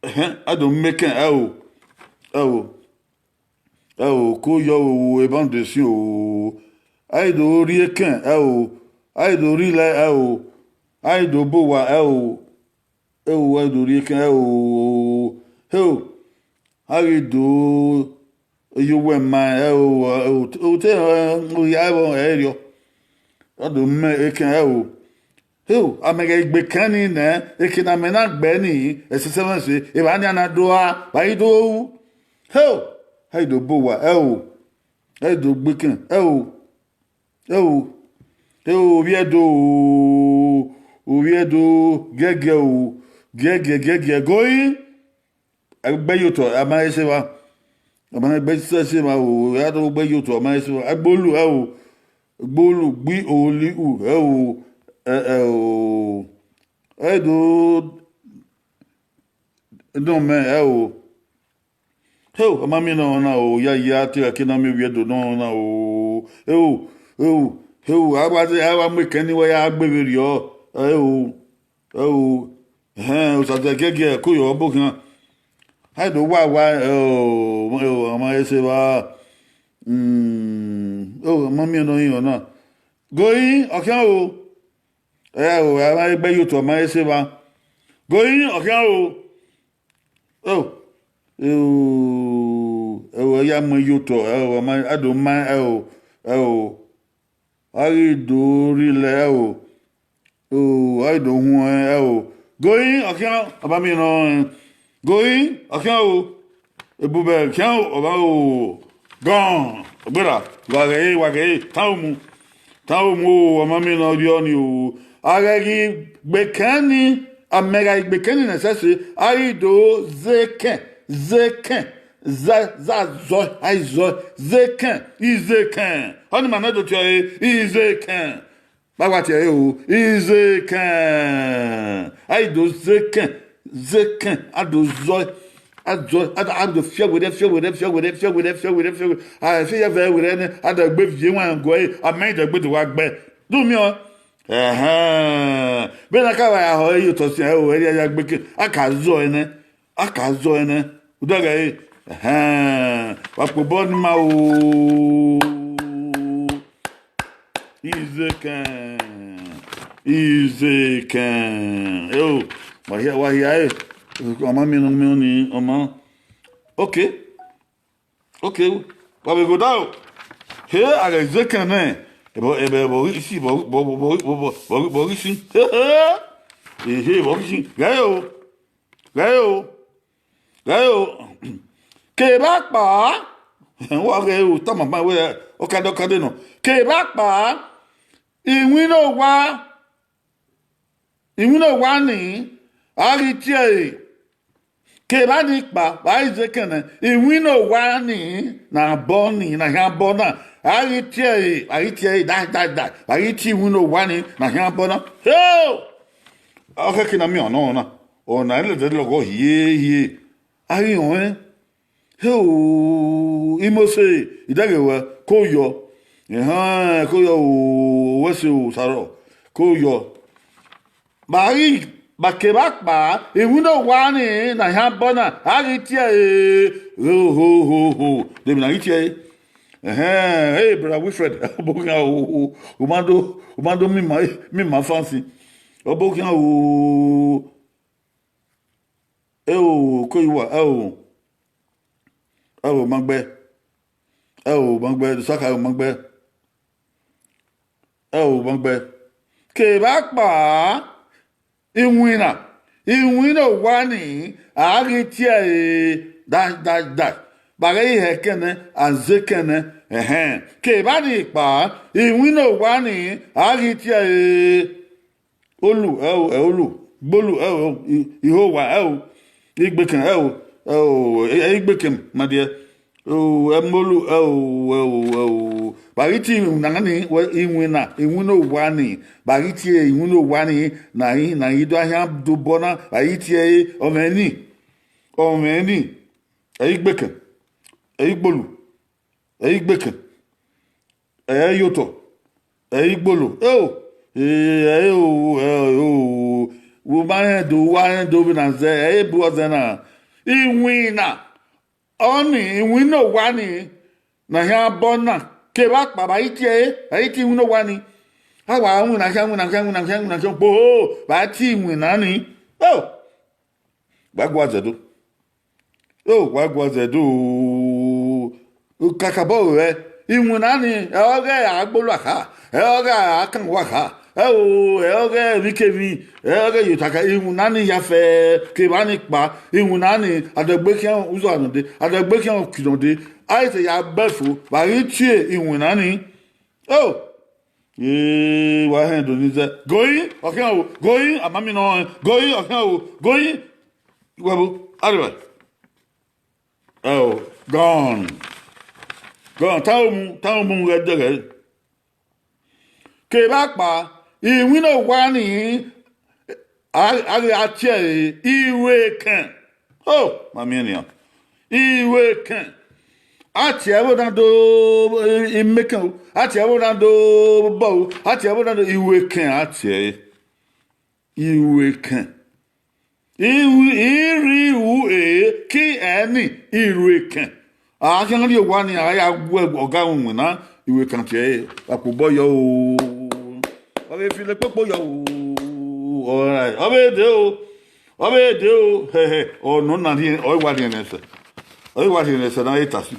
ẹhẹn, a do miẹn ekẹn, ẹ o, ẹ o. Ẹ o, ko yọ vbe ru eban de sin o. A i do rhie ekẹn, ẹ o. A i do rhie ilae, ẹ o. A i do bọ owa, ẹ o. Ẹ o, a i do rhie ekẹn, ẹ o. Ẹ o, a ghi do ye uwu ẹmwẹ, ẹ o. Ẹ o, te, ẹ, ohia ẹvbo ẹre rriọ. A do miẹn ekẹn, ẹ o. Heo, amẹ ghẹ gbe kẹn ni nẹ, eke ne amẹ na gbẹ ni, ẹsẹsẹ mwẹ se, evba nian na do a, vbe a i do ru. Heo, a i do bo owa, ẹo, a i do gbe kẹn, ẹo, ẹo, ẹo, ovbi Ẹdo o, ovbi Ẹdo, giẹgiẹ o, giẹgiẹ, giẹgiẹ, Goyin. Ẹgbẹ ye otọ, a ma he se evba. A ma he gbe se evba o, a do gbe ye otọ, a ma he se evba. Agbolu, ẹo, gbolu, gbi, oli, u, ẹo, ẹ, ẹo, ẹ do, nọ mẹ, ẹo. Heo, a ma miẹn nọ na o, ya, ya, te a ke na miẹn ovbi Ẹdo nọ na o. Heo, heo, heo, a wa, a wa mu ekẹn ni wa ya gbe vberriọ, ẹo. Ẹo, ẹhẹn, Osagiẹgiẹ, ko yọ ọbo khian. A i do wa wa, ẹo, ẹo, a ma he se evba. Mm, ẹo, a ma miẹn nọ iran na. Goyin, ọ khian o. Ẹo, a ma he gbe ye otọ, a ma he se evba. Goyin, ọ khian o. Ẹo, ẹo, ẹo, ẹ ya mu ye otọ, ẹo, a ma, a do ma, ẹo, ẹo. A ghi do rhie lẹ, ẹo, o, a ghi do huẹn, ẹo. Goyin, ọ khian, a ma miẹn nọ, Goyin, ọ khian o. Ebubẹ khian o, ọ ma o. Gọn, ọgbera, wa ghẹ re, wa ghẹ re, tan umu. Tan umu o, a ma miẹn nọ rriọ ni o. A ghẹ ghi gbe kẹn ni, amẹ gha gbe kẹn ni nẹ sẹse, a ghi do ze kẹn, ze kẹn, za, za zọ, a i zọ, ze kẹn, i ze kẹn. Ọni ma nẹ do tie ẹre, i ze kẹn. Vbe a wa tie ẹre o, i ze kẹn. A i do ze kẹn, ze kẹn, a do zọe, a zọe, a do, a do fiẹ werriẹ, fiẹ werriẹ, fiẹ werriẹ, fiẹ werriẹ, fiẹ werriẹ, fiẹ werriẹ. A fiẹ ya vẹ werriẹ nẹ, a da egbe viẹ ewanrẹn guẹ, a ma i da egbe do wa gbẹ. Do miẹn ọẹn? Ẹhẹn. Vbene a ka vbe ya họ ẹre ye otọ siẹn, ẹo, ẹre a ya gbe kẹn, a ka zọe nẹ, a ka zọe nẹ. Udaghẹ ẹre, ẹhẹn, wa kpe obọ ni ma o. Izekẹn, izekẹn. Eo, wa hia, wa hia ẹre. Ọ ma miẹn ne ọ miẹn ọnii, ọ ma. Okay. Okay. Wa vbe ghoda o. He, a ghẹ zekẹn nẹ. Ẹbọ, ẹbọ, ẹbọ ghi si, ẹbọ, ẹbọ, ẹbọ ghi si. He, he. Ehe, ẹbọ ghi si. Ghẹ o. Ghẹ o. Ghẹ o. Kevbe akpa. Wa ghẹ o, tama ma wẹ, ọkadẹ, ọkadẹ nọ. Kevbe akpa. Iwinna owa, iwinna owa ni, a ghi tie ẹre. Kevbe a ni kpa, vbe a i zekẹn nẹ, iwinna owa ni, ne abọ ni, ne a hian abọ na, a ghi tie ẹre, a ghi tie ẹre, da, da, da, a ghi tie iwinna owa ni, ne a hian abọ na. Heo! Ọ khẹke ne a miẹn ọnọna, ọna ẹlẹdẹ lọghọ hiehie, a ghi rẹn. Heo, Imose, I dẹghe ruẹ, ko yọ. Ehẹn, ko yọ o, wẹ se o, Sarọ, ko yọ. Vbe a ghi, vbe a kevbe akpa, iwinna owa ni, ne a hian abọ na, a ghi tie ẹre, ho, ho, ho, ho, de emwi ne a ghi tie ẹre. Ehẹn, hey, brother Wilfred, ọbokhian o, o, o ma do, o ma do miẹn ima, miẹn ima fancy. Ọbokhian o, eo, ko yi uwa, eo, eo, ma gbẹ, eo, ma gbẹ, Dosaka, eo, ma gbẹ, eo, ma gbẹ. Kevbe akpa, iwinna, iwinna owa ni, a ghi tie ẹre, da, da, da. Vbe a ghẹ i hẹ kẹnẹ, a zekẹn nẹ, ẹhẹn. Kevbe a ni kpa, iwinna owa ni, a ghi tie ẹre. Olu, ẹo, ẹolu, gbolu, ẹo, i-, ihowa, ẹo, igbekẹn, ẹo, ẹo, ẹ-, igbekẹn, ma diẹ, o, ẹmolu, ẹo, ẹo, ẹo, vbe a ghi tie iwinna ni, wẹ, iwinna, iwinna owa ni, vbe a ghi tie iwinna owa ni, ne a i, ne a i do a hian do obọ na, vbe a ghi tie ẹre, ọ mwẹ ni, ọ mwẹ ni, ẹ i gbekẹn, ẹ i gbolu, ẹ i gbekẹn, ẹ i ye otọ, ẹ i gbolo, eo, ẹ, ẹ, eo, ẹ, eo, wo ma rẹn do, wa rẹn do vbe na zẹ, ẹ i bu ọzẹ na, iwinna, ọni, iwinna owa ni, ne a hian abọ na, kevbe akpa vbe a i tie ẹre, a i tie iwinna owa ni. A wa winna khian, winna khian, winna khian, winna khian, kpo, vbe a tie iwinna ni. Eo, wa gua zẹ do. Eo, wa gua zẹ do. Kakabọ ruẹ, iwinna ni, ẹ ọghe a gbolo akha, ẹ ọghe a kan uwa kha, Ẹ o, ẹ ọghe emwikemwi, ẹ ọghe ye otaka, iwinna ni ya fẹ, kevba ni kpa, iwinna ni, adẹgbe khian uzuwa nọ dee, adẹgbe khian okirọ dee, a i sẹ ya bẹfo vbe a ghi tie iwinna ni. O, e wa hẹn do ni zẹ, goi, ọ khian o, goi, amami nọ, goi, ọ khian o, goi, wẹ bo, arriba. Ẹ o, gone. Gone, tan umu, tan umu ghẹ dẹghẹ. Kevbe akpa, iwinna owa ni, a, a ghi a tie ẹre iruekẹn. O, ma miẹn nian. Iruekẹn. A tie ẹvbo na do, i, imekẹn o. A tie ẹvbo na do bọ o. A tie ẹvbo na do iruekẹn, a tie ẹre. Iruekẹn. Iru, iru, e, ki, ẹ ni, iruekẹn. A khian rrie owa ni, a ya gu ọga winna, iruekẹn tie ẹre, akpobọ yọ o. Ọ vbe filo kpokpo yọ o. Alright. Ọ vbe dee o. Ọ vbe dee o. Hẹhẹ. Ọ nọ na rhie, ọ i wa rhie ne ẹsẹ. Ọ i wa rhie ne ẹsẹ na, e ta si.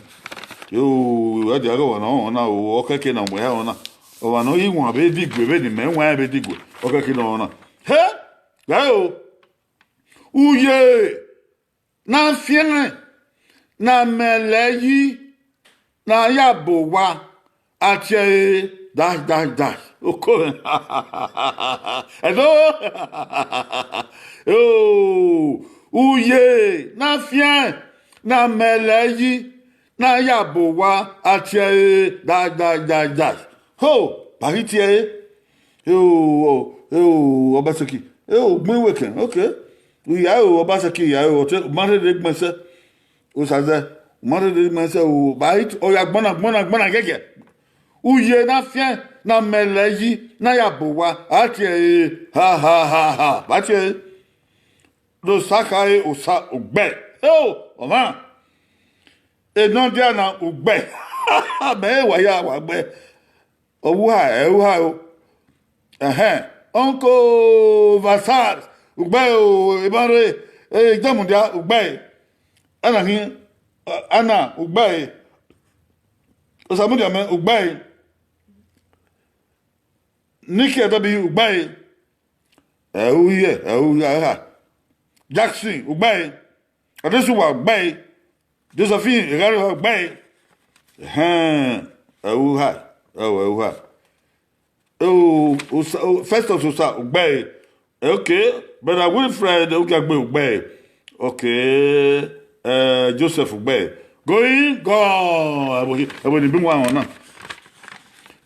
Yo, ẹ dia ghe ọmwa ne ọ na o, ọ kẹke na mu ẹre na. Ọmwa ne ọ ghi wan vbe digue, vbene imẹ wan vbe digue, ọ kẹke na ọ na. He! Ghẹ o. Uye ne a fian, ne a mẹ lẹ yi, ne a ya bọ owa, a tie ẹre dash, dash, dash. Oko mwẹ. Ẹdo. O, uye ne a fian, ne a mẹ lẹ yi, ne a ya bọ owa, a tie ẹre dash, dash, dash, dash. Ho, ba ghi tie ẹre. Eo, eo, Obaseki. Eo, gbẹn iwe kẹn. Okay. Iya eo, Obaseki, iya eo, ọte, u ma rherhe gbẹn sẹ. Osaze, u ma rherhe gbẹn sẹ o. Ba it, ọ ya gbọna, gbọna, gbọna gẹgẹ. Uye na fian, na mẹ lẹ yi, na ya bọ owa, a tie ẹre, ha, ha, ha, ha. Ba tie ẹre. Do sa khare osa ugbẹe. Eo, ọmwa. Enọdia na ugbẹe. Mẹ wa ya wa gbẹe. Ọ wu ha, ẹ wu ha o. Ẹhẹn. Uncle Vasar, ugbẹe o, emọ rre, e, Ijemudia, ugbẹe. Ana hin, ana, ugbẹe. Osamudia mẹ, ugbẹe. Nikki Adabi, ugbẹe. Ẹ wu ye, ẹ wu ya ha. Jackson, ugbẹe. Adesuwa, ugbẹe. Josephine, Eghareva, ugbẹe. Ẹhẹn, ẹ wu ha, ẹ wu, ẹ wu ha. O, Osa, o, Festus Osa, ugbẹe. Okay, brother Wilfred Ogiagbe, ugbẹe. Okay, eh, Joseph, ugbẹe. Going, gone. Ẹvbo ni bi wa ọna.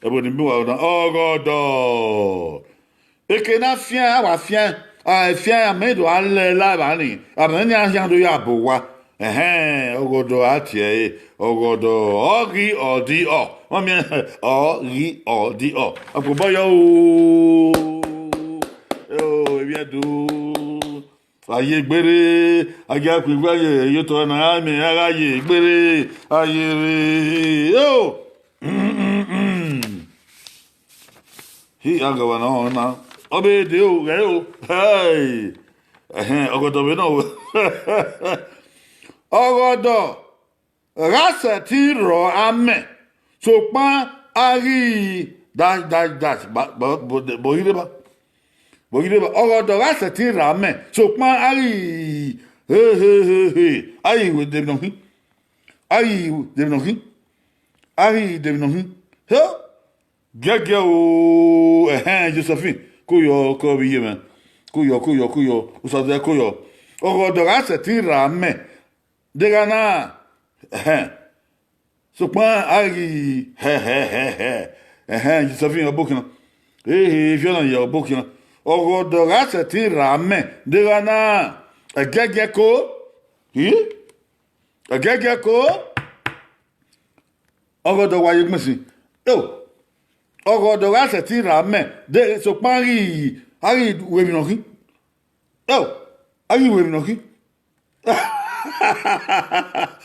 Ẹvbo ni bi wa ọna. Ọgọdọ. Eke na fian, a wa fian, a fian, a mẹ do a lẹ la evba ni, a mẹ ni a khian do ya bọ owa. Ẹhẹn, ọgọdọ a tie ẹre, ọgọdọ, ọ ghi ọ di ọ, ọ miẹn, ọ ghi ọ di ọ. Akpobọ yọ o, o, evbi Ẹdo. A ye egbere, a gia ku igua ye, ye otọ na, a miẹn a gha ye egbere, a ye re, o. Hi, a gava na, ọ na. Ọ vbe dee o, ghẹ o. Hey. Ẹhẹn, ọgọdọ vbe nọ o. Ọgọdọ gha sẹtin rrọọ amẹ, sokpan a ghi dash, dash, dash, ba, ba, bo, bo ghi rre ba. Bo ghi rre ba. Ọgọdọ gha sẹtin rrọọ amẹ, sokpan a ghi he, he, he, he, a ghi we de emwi nọ khin. A ghi de emwi nọ khin. A ghi de emwi nọ khin. He! Giẹgiẹ o, ẹhẹn, Josephine, ko yọ, ko vbe iye mwẹ. Ko yọ, ko yọ, ko yọ, Osaze, ko yọ. Ọgọdọ gha sẹtin rrọọ amẹ, deghẹ na, ẹhẹn. Sokpan a ghi hẹ, hẹ, hẹ, hẹ. Ẹhẹn, Josephine, ọ bokhian. Ehe, Fiona, ye ọ bokhian. Ọgọdọ gha sẹtin rrọọ amẹ, deghẹ na, ẹgiẹgiẹ ko. Hi? Ẹgiẹgiẹ ko. Ọgọdọ wa ye gbẹn sin. Eo. Ọgọdọ gha sẹtin rrọọ amẹ, de, sokpan a ghi, a ghi we emwi nọ khin. Eo, a ghi we emwi nọ khin.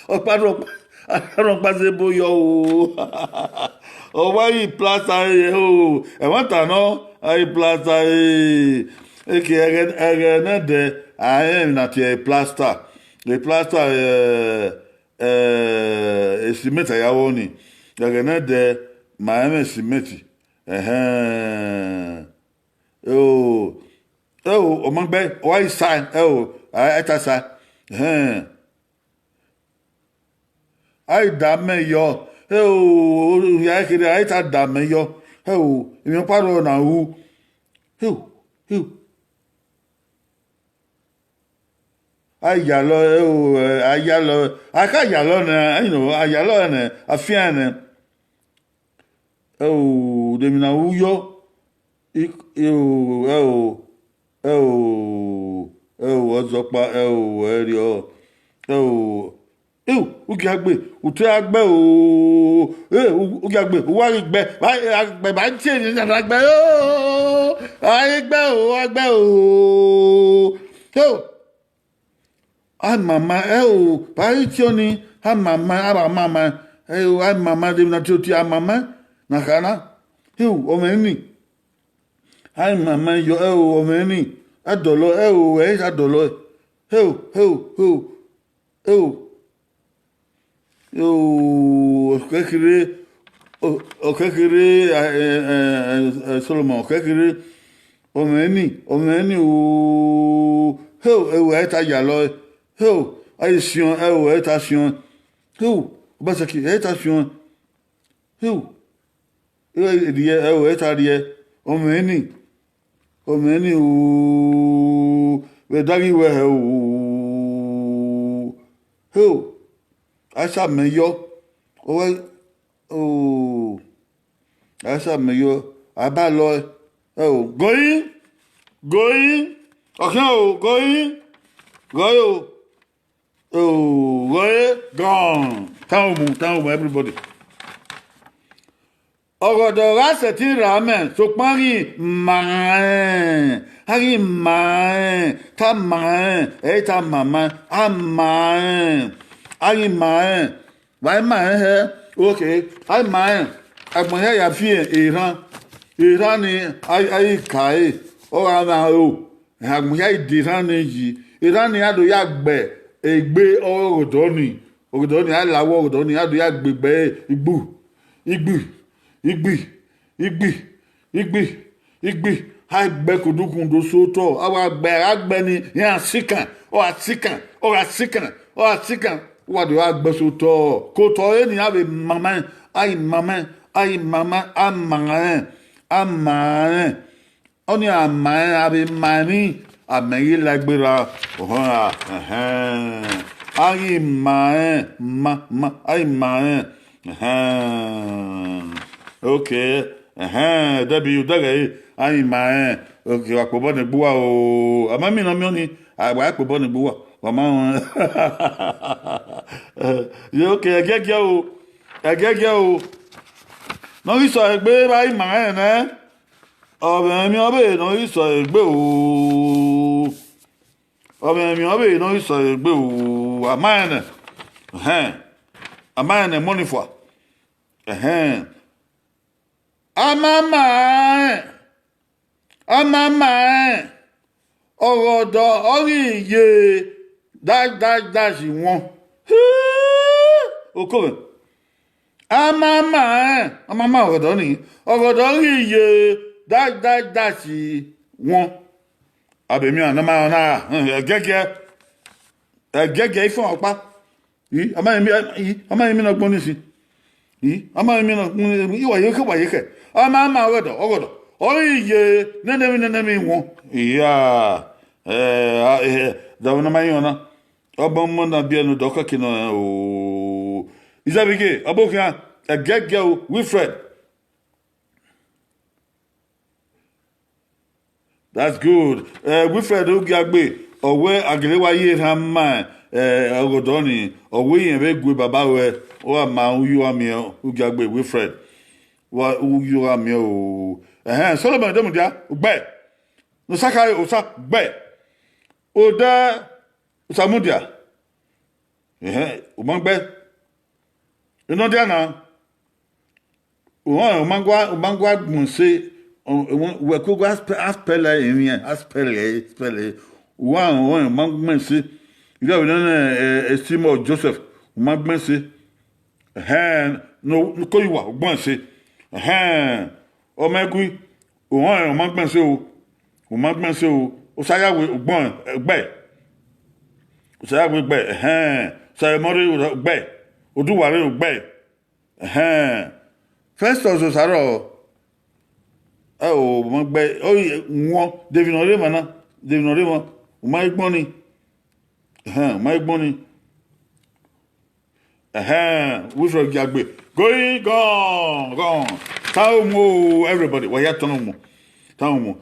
Ọkpa rhọkpa, a rhọkpa zẹ ebo yọ o. Ọ wa ghi plaster ẹre o. Ẹmwata nọ, a ghi plaster ẹre. Eke ẹghẹ, ẹghẹ nẹdẹ, a rẹn emwi na tie plaster. E plaster, eh, eh, cement a ya vbọ ni. Ẹghẹ nẹdẹ, ma rẹn emwi cement. Ẹhẹn. Ẹo, ẹo, ọ ma gbe, ọ gha sa, ẹo, a, a ta sa. Ẹhẹn. A i da amẹ yọ, ẹo, hia kherhe, a i ta da amẹ yọ, ẹo, emwi ọkpa rrọọ na ru, ẹo, ẹo. A yalọ, ẹo, a yalọ, a ka yalọ nẹ, you know, a yalọ nẹ, a fian nẹ. Ẹo, de emwi na ru yọ, I, ẹo, ẹo, ẹo, ẹo, ọzọkpa, ẹo, ẹrriọ, ẹo, ẹo, u gia gbe, u te a gbe o, ẹ, u, u gia gbe, u wa ghi gbe, ba, a gbe, ba tie ni na gbe o, a ghi gbe o, a gbe o, ẹo. A mama ẹo, ba i tie ọnii, a mama, a ba mama, ẹo, a mama de emwi na tiotie, a mama na kha na, ẹo, ọmwẹ ni, a mama yọ, ẹo, ọmwẹ ni, a dọlọ, ẹo, ẹ i sa dọlọ, ẹo, ẹo, ẹo, ẹo. Ẹo, ọkhẹkherhe, ọ-, ọkhẹkherhe, ẹ, ẹ, ẹ, ẹ, Solomọn, ọkhẹkherhe, ọmwẹ ni, ọmwẹ ni o, ẹo, ẹo, ẹ i ta yalọ, ẹo, a i siọn, ẹo, ẹ i ta siọn, ẹo, Obaseki, ẹ i ta siọn, ẹo, ẹo, rhiẹ, ẹo, ẹ i ta rhiẹ, ọmwẹ ni, ọmwẹ ni o, vbe ẹdẹ ghi wẹ hẹ o, ẹo, a i sa mẹ yọ, ọ wẹ, o, a i sa mẹ yọ, a ba lọ ẹe, ẹo, gọe, gọe, ọ khian o, gọe, gọe o. Oh, gọe, gone. Tan umu, tan umu, everybody. Ọghọdọ gha sẹtin ra mẹ, sokpan a ghi ma rẹn, a ghi ma rẹn, ta ma rẹn, ẹ i ta mama, a ma rẹn, a ghi ma rẹn. Vbe a i ma rẹn hẹ, okay, a i ma rẹn, agbọn hia ya fi erhan, erhan ni a, a i ka ẹre, ọ gha mwa ro. Agbọn hia i de erhan ni yi, erhan ni a do ya gbe egbe ọghe ọgọdọ ni, ọgọdọ ni a la wẹ ọgọdọ ni a do ya gbe egbe igbu, igbi, igbi, igbi, igbi, igbi, a gbe kudukundu so otọ, a wa gbe, a gha gbe ni, iran sikan, ọ gha sikan, ọ gha sikan, ọ gha sikan, u wa do gha gbe so otọ, ke otọ ẹre ni a vbe mama, a i mama, a i mama, a ma rẹn, a ma rẹn. Ọnii a ma rẹn, a vbe ma emwi, a mẹ ghi la egbe ra, ọhọn ra, ẹhẹn. A ghi ma rẹn, ma, ma, a ghi ma rẹn, ẹhẹn. Okay, ẹhẹn, Debbie, u dẹghẹ re, a ghi ma rẹn, okay, wa kpobọ ne egbe uwa o, a ma miẹn ne ọ miẹn ọnii, a wa kpobọ ne egbe uwa, wa ma rẹn. Ye, okay, ẹgiẹgiẹ o, ẹgiẹgiẹ o, ne ọ ghi sẹ egbe vbe a i ma rẹn nẹ. Ọ mwẹ emwi ọvbehe ne ọ ghi sẹ egbe o. Ọ mwẹ emwi ọvbehe ne ọ ghi sẹ egbe o. A ma rẹn nẹ. Ẹhẹn. A ma rẹn nẹ, mọni fua. Ẹhẹn. A ma ma rẹn. A ma ma rẹn. Ọghọdọ ọ ghi ye dash dash dash wọn. Hii, okomwẹ. A ma ma rẹn, a ma ma ọghọdọ nii, ọghọdọ ọ ghi ye dash dash dash wọn. A be miẹn ne ọ ma rẹn ọna, ẹgiẹgiẹ, ẹgiẹgiẹ ifẹn ọkpa. I, a ma rẹn mi, i, a ma rẹn mi ne ọgbọn nii sin. I, a ma rẹn mi ne ọgbọn nii, i wa ye khẹ, wa ye khẹ. A ma ma ọghọdọ, ọghọdọ. Ọ ghi ye nene emwi, nene emwi wọn. Iya, ẹ, a, ẹ, da vbe ne ọ ma rẹn ọna. Ọbọ mọ na biẹ ne odọ kẹke nọ o. Izẹvbige, ọ bọ khian, ẹgiẹgiẹ o, Wilfred. That's good. Eh, Wilfred Ogiagbe, ọ wẹ a gele wa ye erhan ma, eh, ọgọdọ ni, ọ wẹ irẹn vbe gue baba ruẹ, ọ gha ma uyi uwa miẹn Ogiagbe Wilfred. Wa uyi uwa miẹn o. Ẹhẹn, Solomon de mudia, ugbẹ. Ne Osa khare, Osa, ugbẹ. Odẹ, Osa mudia. Ẹhẹn, u ma gbe. Enọ dia na. Uwẹ, u ma gua, u ma gua gbọn ẹse, ọ, ọ, wẹ ko gua aspe-, aspẹlẹ emwi, aspẹlẹ, aspẹlẹ. Uwẹ, uwẹ, u ma gbọn ẹse. Ida vbe nene, eh, Estimọ Joseph, u ma gbọn ẹse. Ẹhẹn, no, no ko yuwa, u gbọn ẹse. Ẹhẹn, ọ ma gui, uwẹ, u ma gbọn ẹse o. U ma gbẹn ẹse o, Osayawe ugbọn, gbe. Osayawe gbe, ẹhẹn. Osayawe Mọrre gbe. Oduware gbe. Ẹhẹn. Festus Osaro, ẹ o, u ma gbe, ọ i wọn, de emwi ne ọ rre emwa na, de emwi ne ọ rre emwa, u ma i gbọn ni. Ẹhẹn, u ma i gbọn ni. Ẹhẹn, Wilfred Giagbe. Going, gone, gone. Thank you, everybody. Wa ya thank you. Thank you.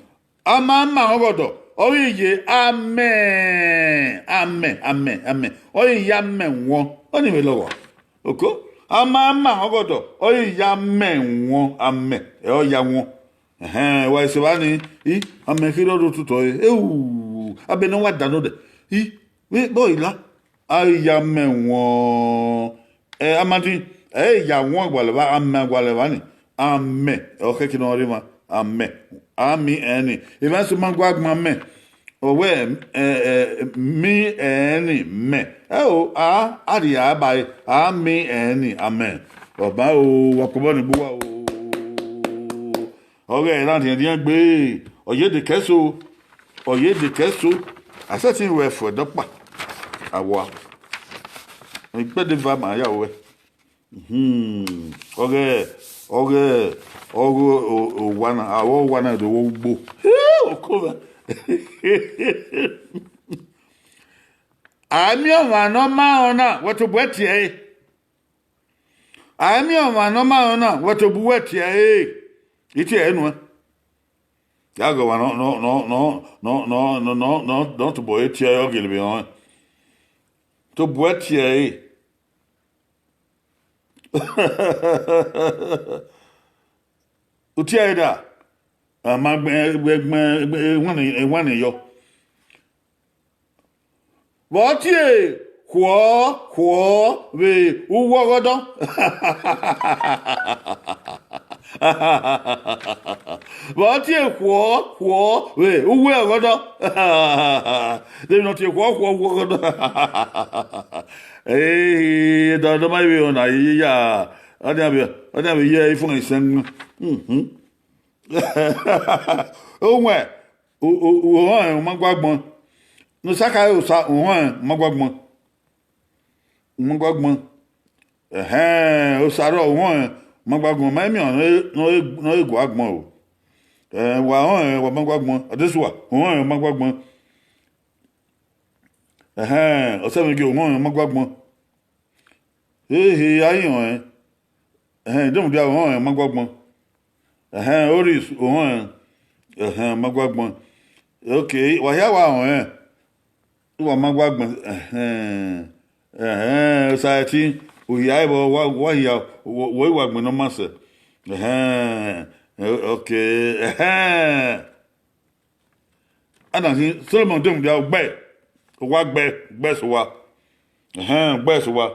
A ma ma ọgọdọ, ọ ghi ye amẹn, amẹn, amẹn, amẹn. Ọ ghi ye amẹn wọn. Ọni vbe lọghọ. Oko. A ma ma ọgọdọ, ọ ghi ye amẹn wọn, amẹn. Ẹ ọ ya wọn. Ẹhẹn, wa ese vba ni, i, amẹn kherhe ọ rre ototọ ẹre. Eu, abẹ ne wa da nodẹ. I, vbe bọ i la. A ghi ya amẹn wọn. Ẹ, amadi, ẹ i ya wọn gualọ evba, amẹn gualọ evba ni. Amẹn, ọ khẹke ne ọ rre emwa. Amẹn. A mi ẹn ni. Evba eso ma gua gbọn amẹn. Ọ wẹ, ẹ, ẹ, mi ẹn ni, mẹ. Ẹ o, a, a rhie a ba ẹre. A mi ẹn ni, amẹn. Ọ ba o, wa kobọ ni gbe uwa o. Ọghe ẹre na rhiẹnrhiẹn gbe, ọ ye de kẹ so, ọ ye de kẹ so, a sẹtin ruẹ ẹfuẹ dọkpa, a wa, ikpẹdẹ eva ma ya ruẹ. Ọghe, ọghe, ọghe owa na, a ru owa na do vbe ugbo. Oko mwẹ. A miẹn ọmwa ne ọ ma rẹn na, wẹ tobọ ẹe tie ẹre. A i miẹn ọmwa ne ọ ma rẹn na, wẹ tobọ uwẹ tie ẹre, I tie ẹre nuẹn. Ya ghe ọmwa ne ọ tobọ ẹe tie ẹre, ọ gele vbe rẹn. Tobọ uwẹ tie ẹre. U tie ẹre da, a ma gbẹn, gbẹn, gbẹn, ewanniẹn yọ. Vbe ọ tie khuọ, khuọ vbe uwu ọghọdọ. Vbe ọ tie khuọ, khuọ vbe uwu ọghọdọ. De emwi ne ọ tie khuọ, khuọ uwu ọghọdọ. Ehe, da, da ma vbe rẹn na, ye ya. Ọnii vbe, ọnii vbe ye ifun isẹn. Uwẹn, u, u, u họn ẹn, u ma gua gbọn. Ne Osa khare Osa, u họn ẹn, u ma gua gbọn. U ma gua gbọn. Ẹhẹn, Osa rrọọ, u họn ẹn, u ma gua gbọn. Ma i miẹn ọmwa ne ọ, ne ọ, ne ọ gua gbọn o. Ẹ, wa họn ẹn, wa ma gua gbọn. Adesua, u họn ẹn, u ma gua gbọn. Ẹhẹn, Ọsẹmwẹgie, u họn ẹn, u ma gua gbọn. Ehe, a i họn ẹn. Ẹhẹn, Demudia, u họn ẹn, u ma gua gbọn. Ẹhẹn, Oris, u họn ẹn. Ẹhẹn, u ma gua gbọn. Ok, wa hia wa họn ẹn. Uwa ma gua gbọn, ẹhẹn, ẹhẹn, Osaẹtin, u hia vbọ, wa, wa hia, wẹ, wẹ i wa gbọn ne ọ ma sẹ. Ẹhẹn, ok, ẹhẹn. Ana khin, Solomon Demudia, u gbe, u wa gbe, u gbe sẹ uwa. Ẹhẹn, u gbe sẹ uwa.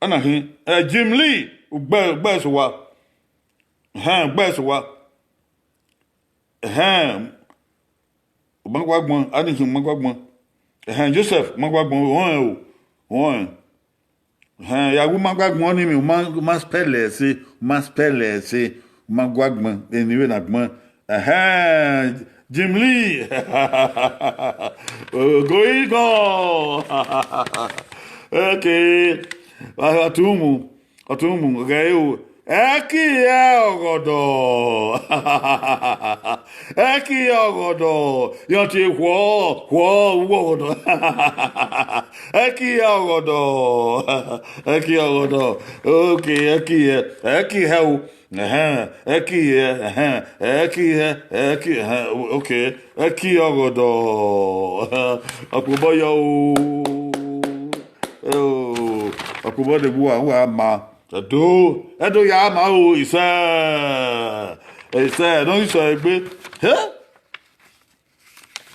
Ana khin, ẹ, Jim Lee, u gbe, u gbe sẹ uwa. Ẹhẹn, u gbe sẹ uwa. Ẹhẹn, u ma gua gbọn, Anisi, u ma gua gbọn. Ẹhẹn, Joseph, u ma gua gbọn, u họn ẹn o, u họn ẹn. Ẹhẹn, ya gu u ma gua gbọn ni, u ma, u ma spell ẹse, u ma spell ẹse, u ma gua gbọn, eni vbe na gbọn. Ẹhẹn, Jim Lee. Ogoigọ. Okay. Ọtumu, ọtumu, ghẹ ru. Ẹki hẹ ọghọdọ. Ẹki hẹ ọghọdọ. Yọ tie khuọ, khuọ, uwu ọghọdọ. Ẹki hẹ ọghọdọ. Ẹki hẹ ọghọdọ. Okay, ẹki hẹ, ẹki hẹ o. Ẹhẹn, ẹki hẹ, ẹhẹn, ẹki hẹ, ẹki, ẹhẹn, okay, ẹki hẹ ọghọdọ. Ọkpobọ yọ o. Eo, ọkpobọ de gbu uwa, uwa ma. Ẹdo, ẹdo ya ma o, isẹ. Isẹ, ne ọ ghi sẹ egbe. Hẹ?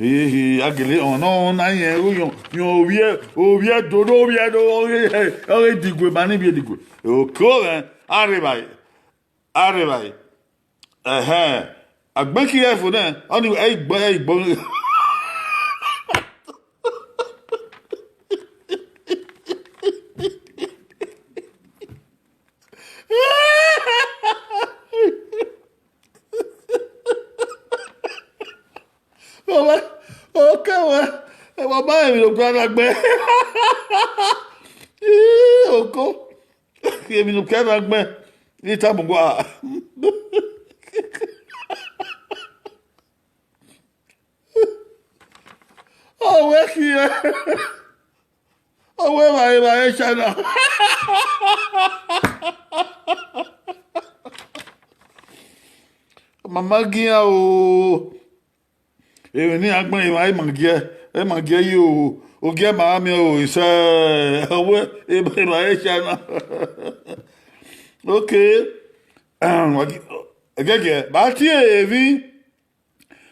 Ehe, a gele họn ne ọ na yẹn, yọn, yọn ovbi, ovbi Ẹdo, ne ovbi Ẹdo, ọ ghe, ọ ghe digue, ma ni vbe digue. Oko mwẹ, a rre evbare, a rre evbare. Ẹhẹn, agbẹn khin ẹfo nẹ, ọni, ẹ i gbọ, ẹ i gbọ. Ba emwi ne okpia na gbẹn. Ii, oko. Emwi ne okpia na gbẹn. Ni tama uwa. Ọ wẹ khian. Ọ wẹ evbare, evbare China. Mama gi iran o. Emwi ne iran gbẹn emwa, ima giẹ, ima giẹ yi o. Ogiẹ ma miẹn o, isẹ. Ọ wẹ evbare China. Okay. Ẹgẹgiẹ, ba tie emwi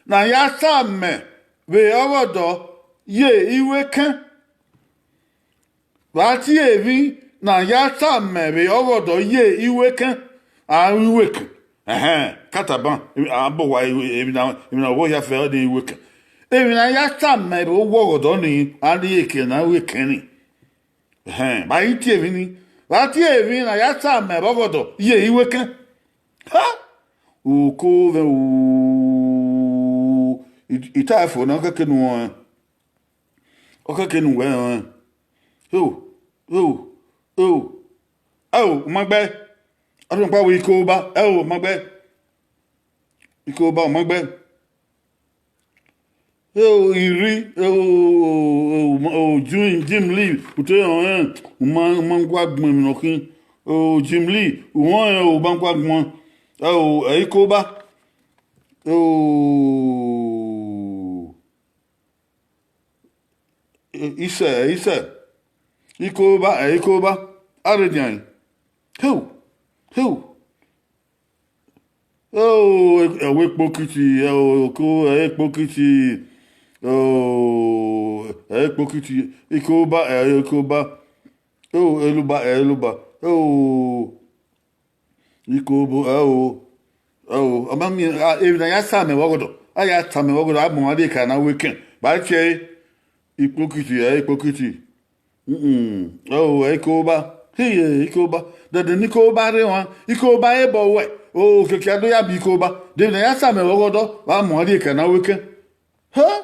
ne a ya samẹ vbe ọghe ọdọ ye iwekẹn. Vbe a tie emwi ne a ya samẹ vbe ọghe ọdọ ye iwekẹn, a ru iwekẹn. Ẹhẹn, kataban, a bọ owa emwi na, emwi na ọghe hia fẹ ọnii iwekẹn. Emwi ne a ya samẹ vbe owa ọghe ọdọ nii, a rhie eke na ru ekẹn nii. Ẹhẹn, vbe a i tie emwi nii, vbe a tie emwi ne a ya samẹ vbe ọghe ọdọ ye iwekẹn. Ha! Uko vẹ u, I, I tae fo na, ọ kẹke ne u rẹn. Ọ kẹke ne uwẹ rẹn. Eo, eo, eo. Eo, u ma gbe. Ọ rhọkpa wẹ iko ba, eo, u ma gbe. Iko ba, u ma gbe. Eo, I rri, eo, eo, eo, Jim, Jim Lee, u te rẹn ọnrẹn, u ma, u ma gua gbẹn emwi ne ọ khin. Eo, Jim Lee, u rẹn ọnrẹn, u ma gua gbẹn. Eo, ẹ iko ba. Eo. Isẹ, isẹ. Iko ba, ẹ iko ba. A rre dian. Heu, heu. Eo, ẹ wẹ ekpokiti, ẹ o, oko, ẹ ekpokiti. Eo, ẹ ekpokiti. Iko ba, ẹ iko ba. Eo, eluba, ẹ eluba. Eo. Iko bo, ẹ o, ẹ o, a ma miẹn, a, emwi ne a ya samẹ vbe ọghe ọdọ, a ya samẹ vbe ọghe ọdọ, a mu ọmwa rhie eke na ru ekẹn, ba tie ẹre, ikpokiti, ẹ, ikpokiti. Mm-mm, ẹ o, ẹ iko ba, hiye, iko ba, dẹdẹ ne iko ba rre emwa, iko ba re bọ wẹ, o, keke a do ya miẹn iko ba, de emwi ne a ya samẹ vbe ọghe ọdọ, a mu ọmwa rhie eke na ru ekẹn. Hẹ?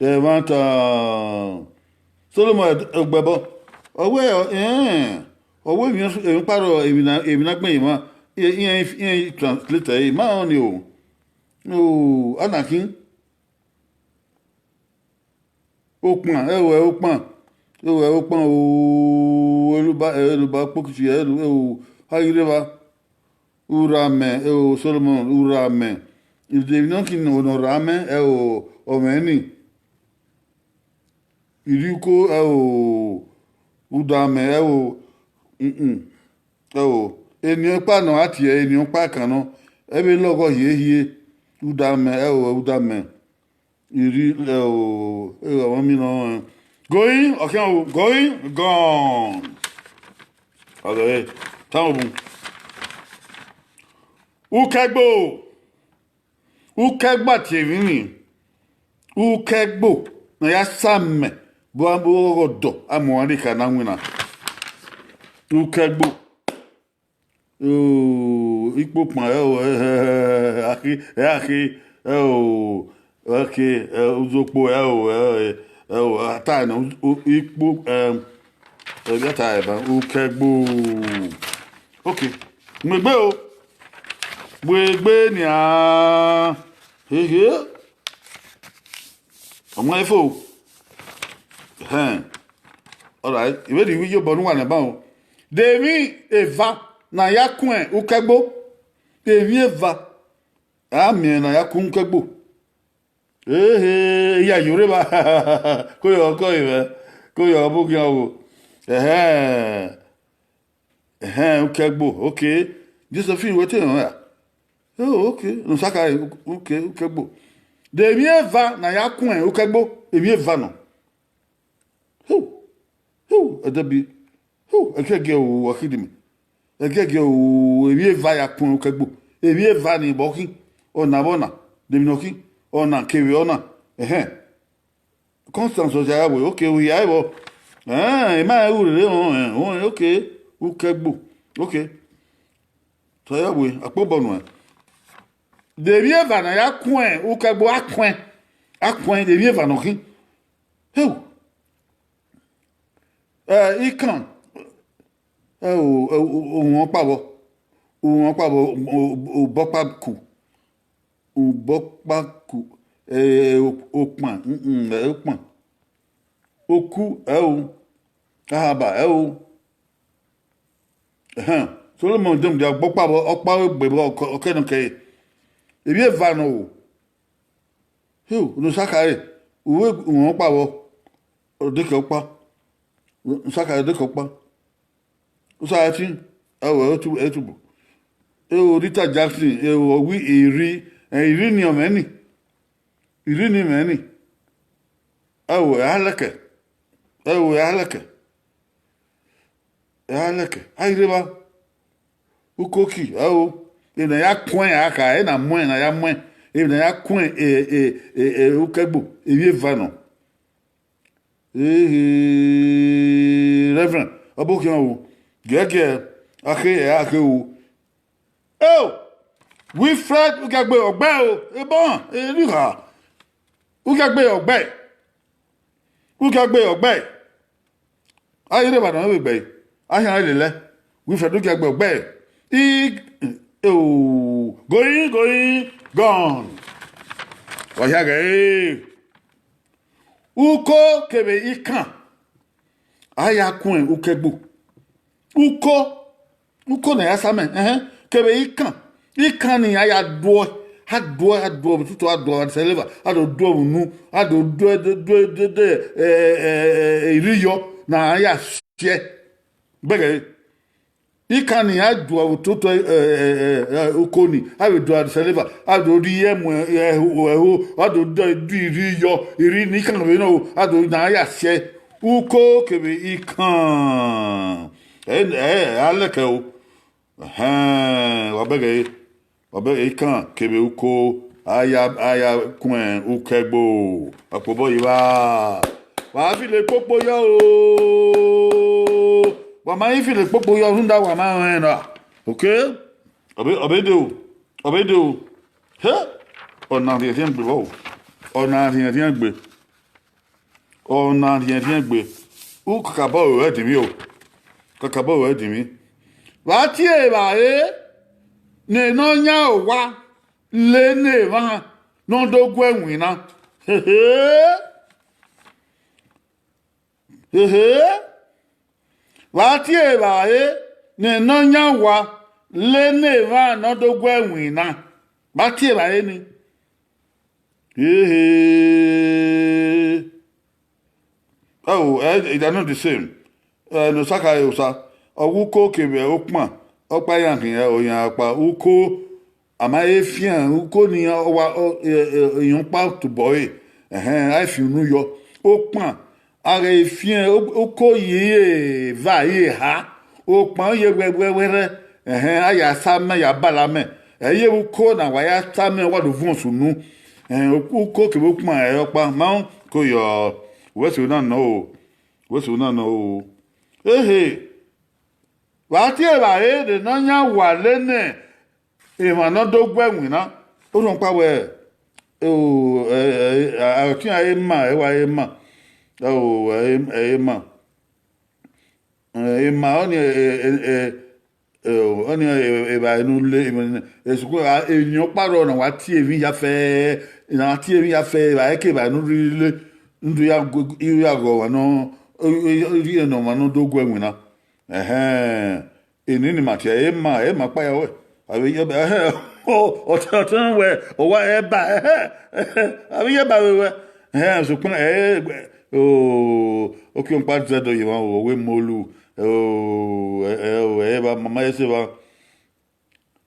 Ẹmwata Solomọn Ogbẹbọ, ọ wẹ, ẹn, ọ wẹ emwi ọkpa rrọọ emwi na, emwi na gbẹn emwa, iran, iran translate ẹre, ma rẹn ọnii o. O, a na khin. Okpan, ẹ o, ẹ okpan, ẹ o, ẹ okpan, o, eluba, ẹ eluba, kpokiti, ẹ o, a ghi rre evba. Urramẹ, ẹ o, Solomọn, urramẹ. Emwi ne ọ khin ne ọ rramẹ, ẹ o, ọ mwẹ ni. Irhiuko, ẹ o, udamẹ, ẹ o, mm-mm, ẹ o, eni ọkpa ne ọ gha tie eni ọkpa kan nọ, ẹ vbe lọghọ hiehie, udamẹ, ẹ o, udamẹ. Irhi, ẹ o, ẹ o, ọmọ mi nọ, ẹ. Going, ọkhian o, going, gone. Ọghe, tama obun. Ukẹgbo, ukẹgbo a tie emwi ni, ukẹgbo ne a ya samẹ, bu ọghe ọdọ, a mu ọmwa rhie eke na winna. Ukẹgbo. O, ikpokpan, ẹ o, ẹ, ẹ, ẹ, akhe, ẹ, akhe, ẹ o, akhe, ẹ, uzokpo, ẹ o, ẹ, ẹ, ẹ o, a ta nọ, u-, u-, ikpo, ẹ, ẹ, vbe a ta ẹban, ukẹgbo. Ok, mu egbe o, mu egbe nian, hehe, ọ ma fo, ẹhẹn, alright, I vbe rhie iyobọ ne uwa nẹ ban o. De emwi eva ne a ya kun ukẹgbo, emwi eva a miẹn ne a ya kun ukẹgbo. Ehe, iyayo rre evba. Ko yọ, ko yọ, ko yọ, ọbokhian ọgho. Ẹhẹn. Ẹhẹn, ukẹgbo, ok. Josephine, wẹ te rẹn ra? Oh, ok. Ne u sa kha re, ok, ukẹgbo. De emwi eva ne a ya kun ukẹgbo, emwi eva nọ. Hu, hu, ẹdẹbi, hu, ẹgiẹgiẹ o, Akidimi. Ẹgiẹgiẹ o, emwi eva ya kun ukẹgbo. Emwi eva ni vbe ọ khin, ọna vbe ọna, de emwi ne ọ khin, ọna kevbe ọna. Ẹhẹn. Constance Ọzọyawẹ, ok, u hia vbọ. Ẹn, I ma rẹn ru rere, họn, họn, ok, ukẹgbo, ok. Ọzọyawẹ, akpobọ nuẹn. De emwi eva ne a ya kun ukẹgbo, a kuẹn, A kuẹn emwi eva ne ọ khin. Heo. Ẹ, ikan, ẹ, o, ẹ, o, o, uhunmwu ọkpa vbọ, uhunmwu ọkpa vbọ, o, o, obọkpa ku, obọkpa ku, ẹ, o, okpan, mm, mm, ẹ, okpan, oku, ẹ, o, ahaba, ẹ, o. Ẹhẹn, Solomọn dee mudia obọkpa vbọ, ọkpa vbe egbe vbọ, ọkẹ, ọkẹ nọ kẹre. Emwi eva nọ o. Heo, ne Osa khare, uwu uhunmwu ọkpa vbọ, odeke ọkpa, Osa khare odeke ọkpa, Osa ẹtin, ẹ, o, ẹ, otu, ẹ, otubu. Ẹ, o, Rita Jackson, ẹ, o, ọ wẹ Iri, ẹ, Iri ni ọ mwẹ ni, Iri ni mwẹ ni. Ẹ, o, ẹ, a lẹkẹ, ẹ, o, ẹ, a lẹkẹ, ẹ, a lẹkẹ, a i rre evba. Ukoki, ẹ, o, emwi ne a ya kuẹn a kha, ẹ, na muẹn, ne a ya muẹn, emwi ne a ya kuẹn, e, e, e, e, ukẹgbo, emwi eva nọ. Ehe, Reverend, ọ bọ khian o, giẹgiẹ, a khe, ẹ, a khe o. Eo, Wilfred Ugiagbe ọgbẹ o, ebọ hàn, erha, Ugiagbe ọgbẹ, Ugiagbe ọgbẹ. A i rre evba nọ vbe egbe, a khian lele ẹe. Wilfred Ugiagbe ọgbẹ. I, o, going, going, gone. Wa hia ghẹ ẹre. Uko kevbe ikan, a ya kuẹn ukẹgbo. Uko, uko ne a ya sa amẹ, ẹhẹn, kevbe ikan, ikan ni a ya duọ, a duọ, a duọ vbe tutu, a duọ vbe adisẹleva, a do duọ vbe unu, a do duẹ, duẹ, duẹ, duẹ, duẹ, ẹ, ẹ, ẹ, ẹ, iriyọ ne a ya siẹ. Bẹghe, ikan ni a duọ vbe ototọ, ẹ, ẹ, ẹ, ẹ, uko ni, a vbe duọ adisẹleva, a do rhie mu ẹho, ẹho, a do dẹ du iriyọ, iri ne ikan vbe nọ, a do na ya siẹ. Uko kevbe ikan. Ẹ, ẹ, a lẹkẹ o. Ẹhẹn, wa bẹghe, wa bẹghe ikan kevbe uko, a ya, a ya kuẹn ukẹgbo. Wa kpobọ yi evba. Wa filo ekpokpo yọ o. Wa ma i filo ekpokpo yọ rhunmwuda wa ma rẹn na. Okay? Ọ be, ọ be de o. Ọ be de o. He? Ọna rhiẹnrhiẹn gbe vbọ o. Ọna rhiẹnrhiẹn gbe. Ọna rhiẹnrhiẹn gbe. U kakabọ ruẹ dinmwi o. Kakabọ ruẹ dinmwi. Vbe a tie evbare ne Nọyan owa le ne emwa ne ọ do gu ẹwin na. Hehe. Hehe. Vbe a tie evbare ne Nọyan owa le ne emwa ne ọ do gu ẹwin na. Vbe a tie evbare ni. Hehe. Oh, eh, they are not the same. Eh, ne Osa khare Osa, ọ wu uko kevbe okpan, ọkpa iran khian, ọ yan ọkpa uko, a ma he fian uko ni, ọ wa, ọ, eh, eh, iyan ọkpa tobọ ẹre, ẹhẹn, a fian unu yọ. Okpan, a ghe fian, u-, uko ye eva, ye eha, okpan ye wẹwẹwẹrẹ, ẹhẹn, a ya sa amẹ, ya bala amẹ. Ẹ i ye vbe uko na wa ya sa amẹ, wa do vuọn sunu. Ẹhẹn, uko kevbe okpan, ẹ, ọkpa, ma ko yọ, wẹ so na nọ o, wẹ so na nọ o. Ehe, vbe a tie evbare ne Nọyan owa le ne emwa ne ọ do gu ẹwin na, orhọnmwọkpa wẹẹ, o, ẹ, ẹ, ẹ, ọtiẹn a i re ma, ẹ wa i re ma, o, ẹ, ẹ i re ma. Ẹ, emwa ọnii, ẹ, ẹ, ẹ, ẹ, ọnii, ẹ, evbare ne u le, esukun, a, emwi ọkpa rrọọ ne a wa tie emwi hia fẹẹrẹ, ne a tie emwi hia fẹẹrẹ, evbare ke evbare ne u rhirhi le, ne u do ya gu-, ya ghọ ọmwa ne ọ, ọ, ọ, ọ rhie ne ọmwa ne ọ do gu ẹwin na. Ẹhẹn, eni ni ma tie, ẹ i re ma, ẹ i re ma ọkpa ya wẹ. Avbe iyẹba, ẹhẹn, ọ, ọtẹn, ọtẹn wẹ, ọ wa ẹba, ẹhẹn, avbe iyẹba vbe wẹ, ẹhẹn, sokpan, ẹ, o, okhiọnkpa zẹdẹ ye emwa o, ọ wẹ ma olu, o, ẹ, ẹ, o, ẹ, evba, ma ma ye sẹ evba,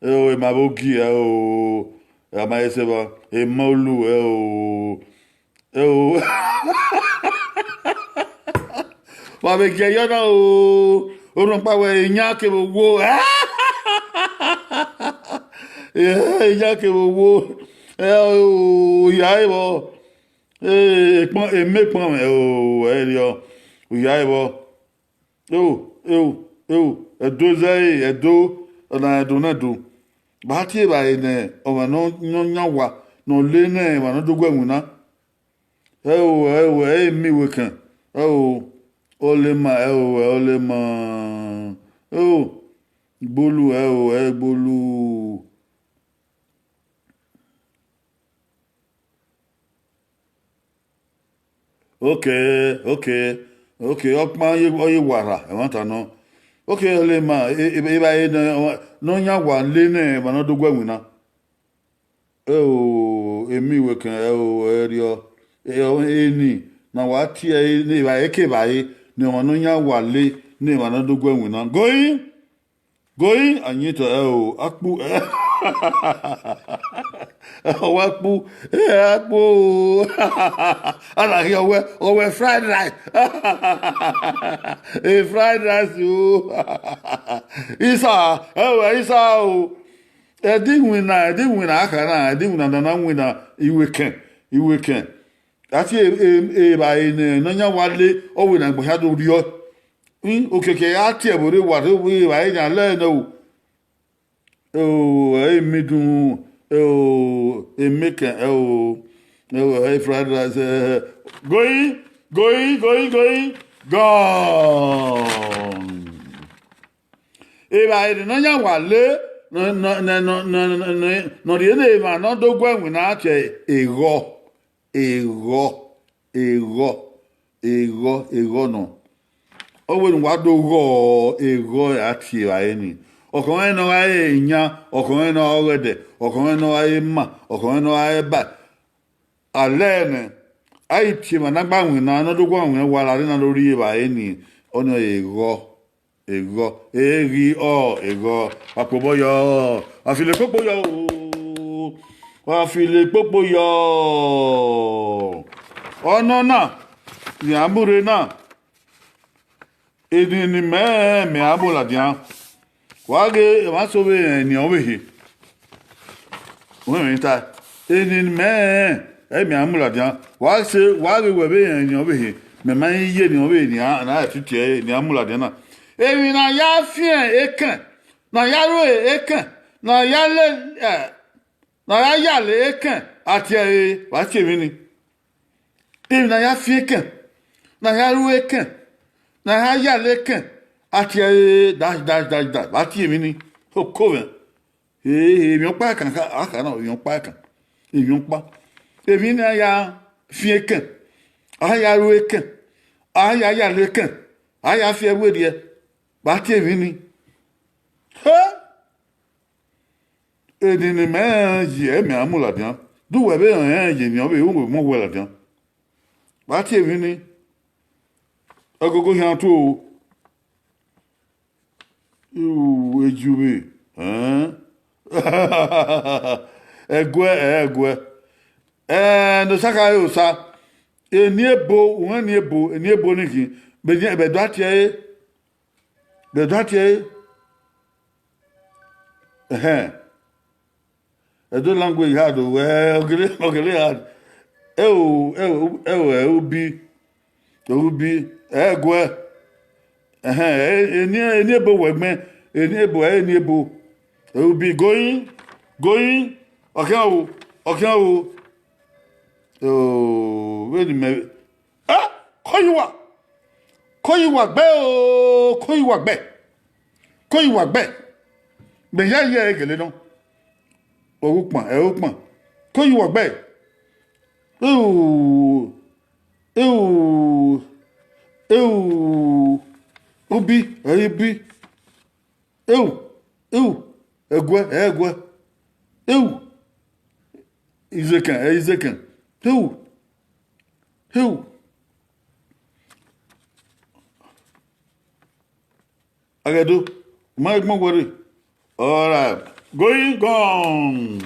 o, emwa vbe ogie, o, a ma ye sẹ evba, ma olu, o, o. Wa vbe gie yọ na o, orhọnmwọkpa wẹ, iyan kevbe owo. Iyan kevbe owo. Ẹ, o, ya evbọ. Ẹ, ekpọn, emekpọn mwẹ, o, ẹ riọ. Uya evbọ. Eo, eo, eo, Ẹdo zẹre, Ẹdo, ọna Ẹdo na Ẹdo. Vbe a tie evbare ne ọmwa ne ọ yan owa, ne ọ le ne emwa ne ọ do gu ẹwin na. Ẹo, ẹo, ẹ i miẹn iwekẹn. Ẹo, ọlema, ẹo, ẹ ọlema. Ẹo, igbolu, ẹo, ẹ igbolu. Okay, okay, okay, ọkpan ye, ọ ye warra, ẹmwata nọ. Okay, ọlema, e, e, evbare ne, ne ọ yan wa le ne emwa ne ọ do gu ẹwinna. Ẹo, emiwekẹn, ẹo, ẹrriọ, ẹo, eni ne a wa tie ẹre ne evbare ke evbare ne emwa ne ọ yan wa le ne emwa ne ọ do gu ẹwinna. Goi, goi, a yin otọ, ẹo, akpu, ọ wa kpu, ẹ, akpu, a na khian wẹ, ọ wẹ fried rice, e fried rice o, isa, ẹo, isa o. Ẹdẹ iwinna, ẹdẹ iwinna, a kha na, ẹdẹ iwinna ne a na winna iwekẹn, iwekẹn. A tie e, e, evbare ne, ne ọ yan wa le, ọ wẹ ne agbọn hia do rriọ. Okiekie a tie ẹvbo rre wa, rre evbare yan lẹ nẹ o. Ẹo, ẹ i miẹn idunmwu, ẹo, emekẹn, ẹo, ẹo, ẹ i fried rice, ẹ, goi, goi, goi, goi, gone. Evbare ne ọ yan wa le, ne, ne, ne, ne, ne, ne, ne, ne ọ rhie ne emwa ne ọ do gu ẹwinna tie eghọ, eghọ, eghọ, eghọ, eghọ nọ. Ọ wẹ ne uwa do ghọ eghọ ra tie evbare ni. Ọkhọ mwẹ ne ọ gha re iyan, ọkhọ mwẹ ne ọ gha ọghẹdẹ, ọkhọ mwẹ ne ọ gha re ima, ọkhọ mwẹ ne ọ gha re eba. Alẹ nẹ, a i tie emwa ne a gba winna, ne ọ do gu winna wa la rre na do rri evbare ni, ọnii ọre eghọ. Eghọ, eghi ọ, eghọ, wa kpe obọ yọ, wa filo ekpokpo yọ o, wa filo ekpokpo yọ. Ọnọna, ne a mu rre na, eni ne imẹ, mẹ a mu ladian, wa ghe emwa eso vbe rẹn eni ọvbehe. Wẹ mwẹ ta, eni ne imẹ rẹn, ẹ mẹ a mu ladian. Wa sẹ, wa ghe wẹ vbe rẹn eni ọvbehe, mẹ ma i ye eni ọvbehe nian, ne a fi tie ẹre, ne a mu ladian na. Emwi ne a ya fian ekẹn, ne a ya ru ekẹn, ne a ya le, ẹ, ne a ya yale ekẹn, a tie ẹre, wa tie emwi ni. Emwi ne a ya fian ekẹn, ne a ya ru ekẹn, ne a ya yale ekẹn, a tie ẹre dash, dash, dash, dash, wa tie emwi ni. Oko mwẹ. He, he, emwi ọkpa kan kha, a kha na, emwi ọkpa kan. Emwi ọkpa. Emwi ne a ya fian ekẹn, a ya ru ekẹn, a ya yale ekẹn, a ya fi ẹvbo rriẹ, wa tie emwi ni. He! Eni ne imẹ rẹn yi, ẹ mẹ a mu ladian. De uwẹ vbe rẹn yi eni ọvbehe, u wẹ mu wẹ ladian. Wa tie emwi ni. Ẹgogo khian tuo. Iru eju vbe, ẹn? Ẹguẹ, ẹguẹ. Ẹn, ne Osa khare Osa. Eni ebo, uhẹn eni ebo, eni ebo ni khin. Bẹdẹ, bẹdẹ a tie ẹre. Bẹdẹ a tie ẹre. Ẹhẹn. Ẹdo language hard o, ẹ, ọ gele, ọ gele hard. Ẹo, ẹo, ẹo, ẹ, ubi. Ubi, ẹguẹ. Ẹhẹn, ẹ, eni, eni ebo wẹ gbẹn, eni ebo, ẹ, eni ebo. Ubi, going, going, ọ khian o, ọ khian o. O, vbene imẹ, a, Koyuwa, Koyuwa gbẹ o, Koyuwa gbẹ, Koyuwa gbẹ. Mẹ ya ye ẹre gele nọ. Ọghe ukpan, ẹ ukpan. Koyuwa gbẹ. Eu, eu, eu, ubi, ẹ ubi. Eu, eu, ẹguẹ, ẹ ẹguẹ. Eu, izekẹn, ẹ izekẹn. Eu, eu. Agẹdo, u ma gbọn wẹrre. All right, going on.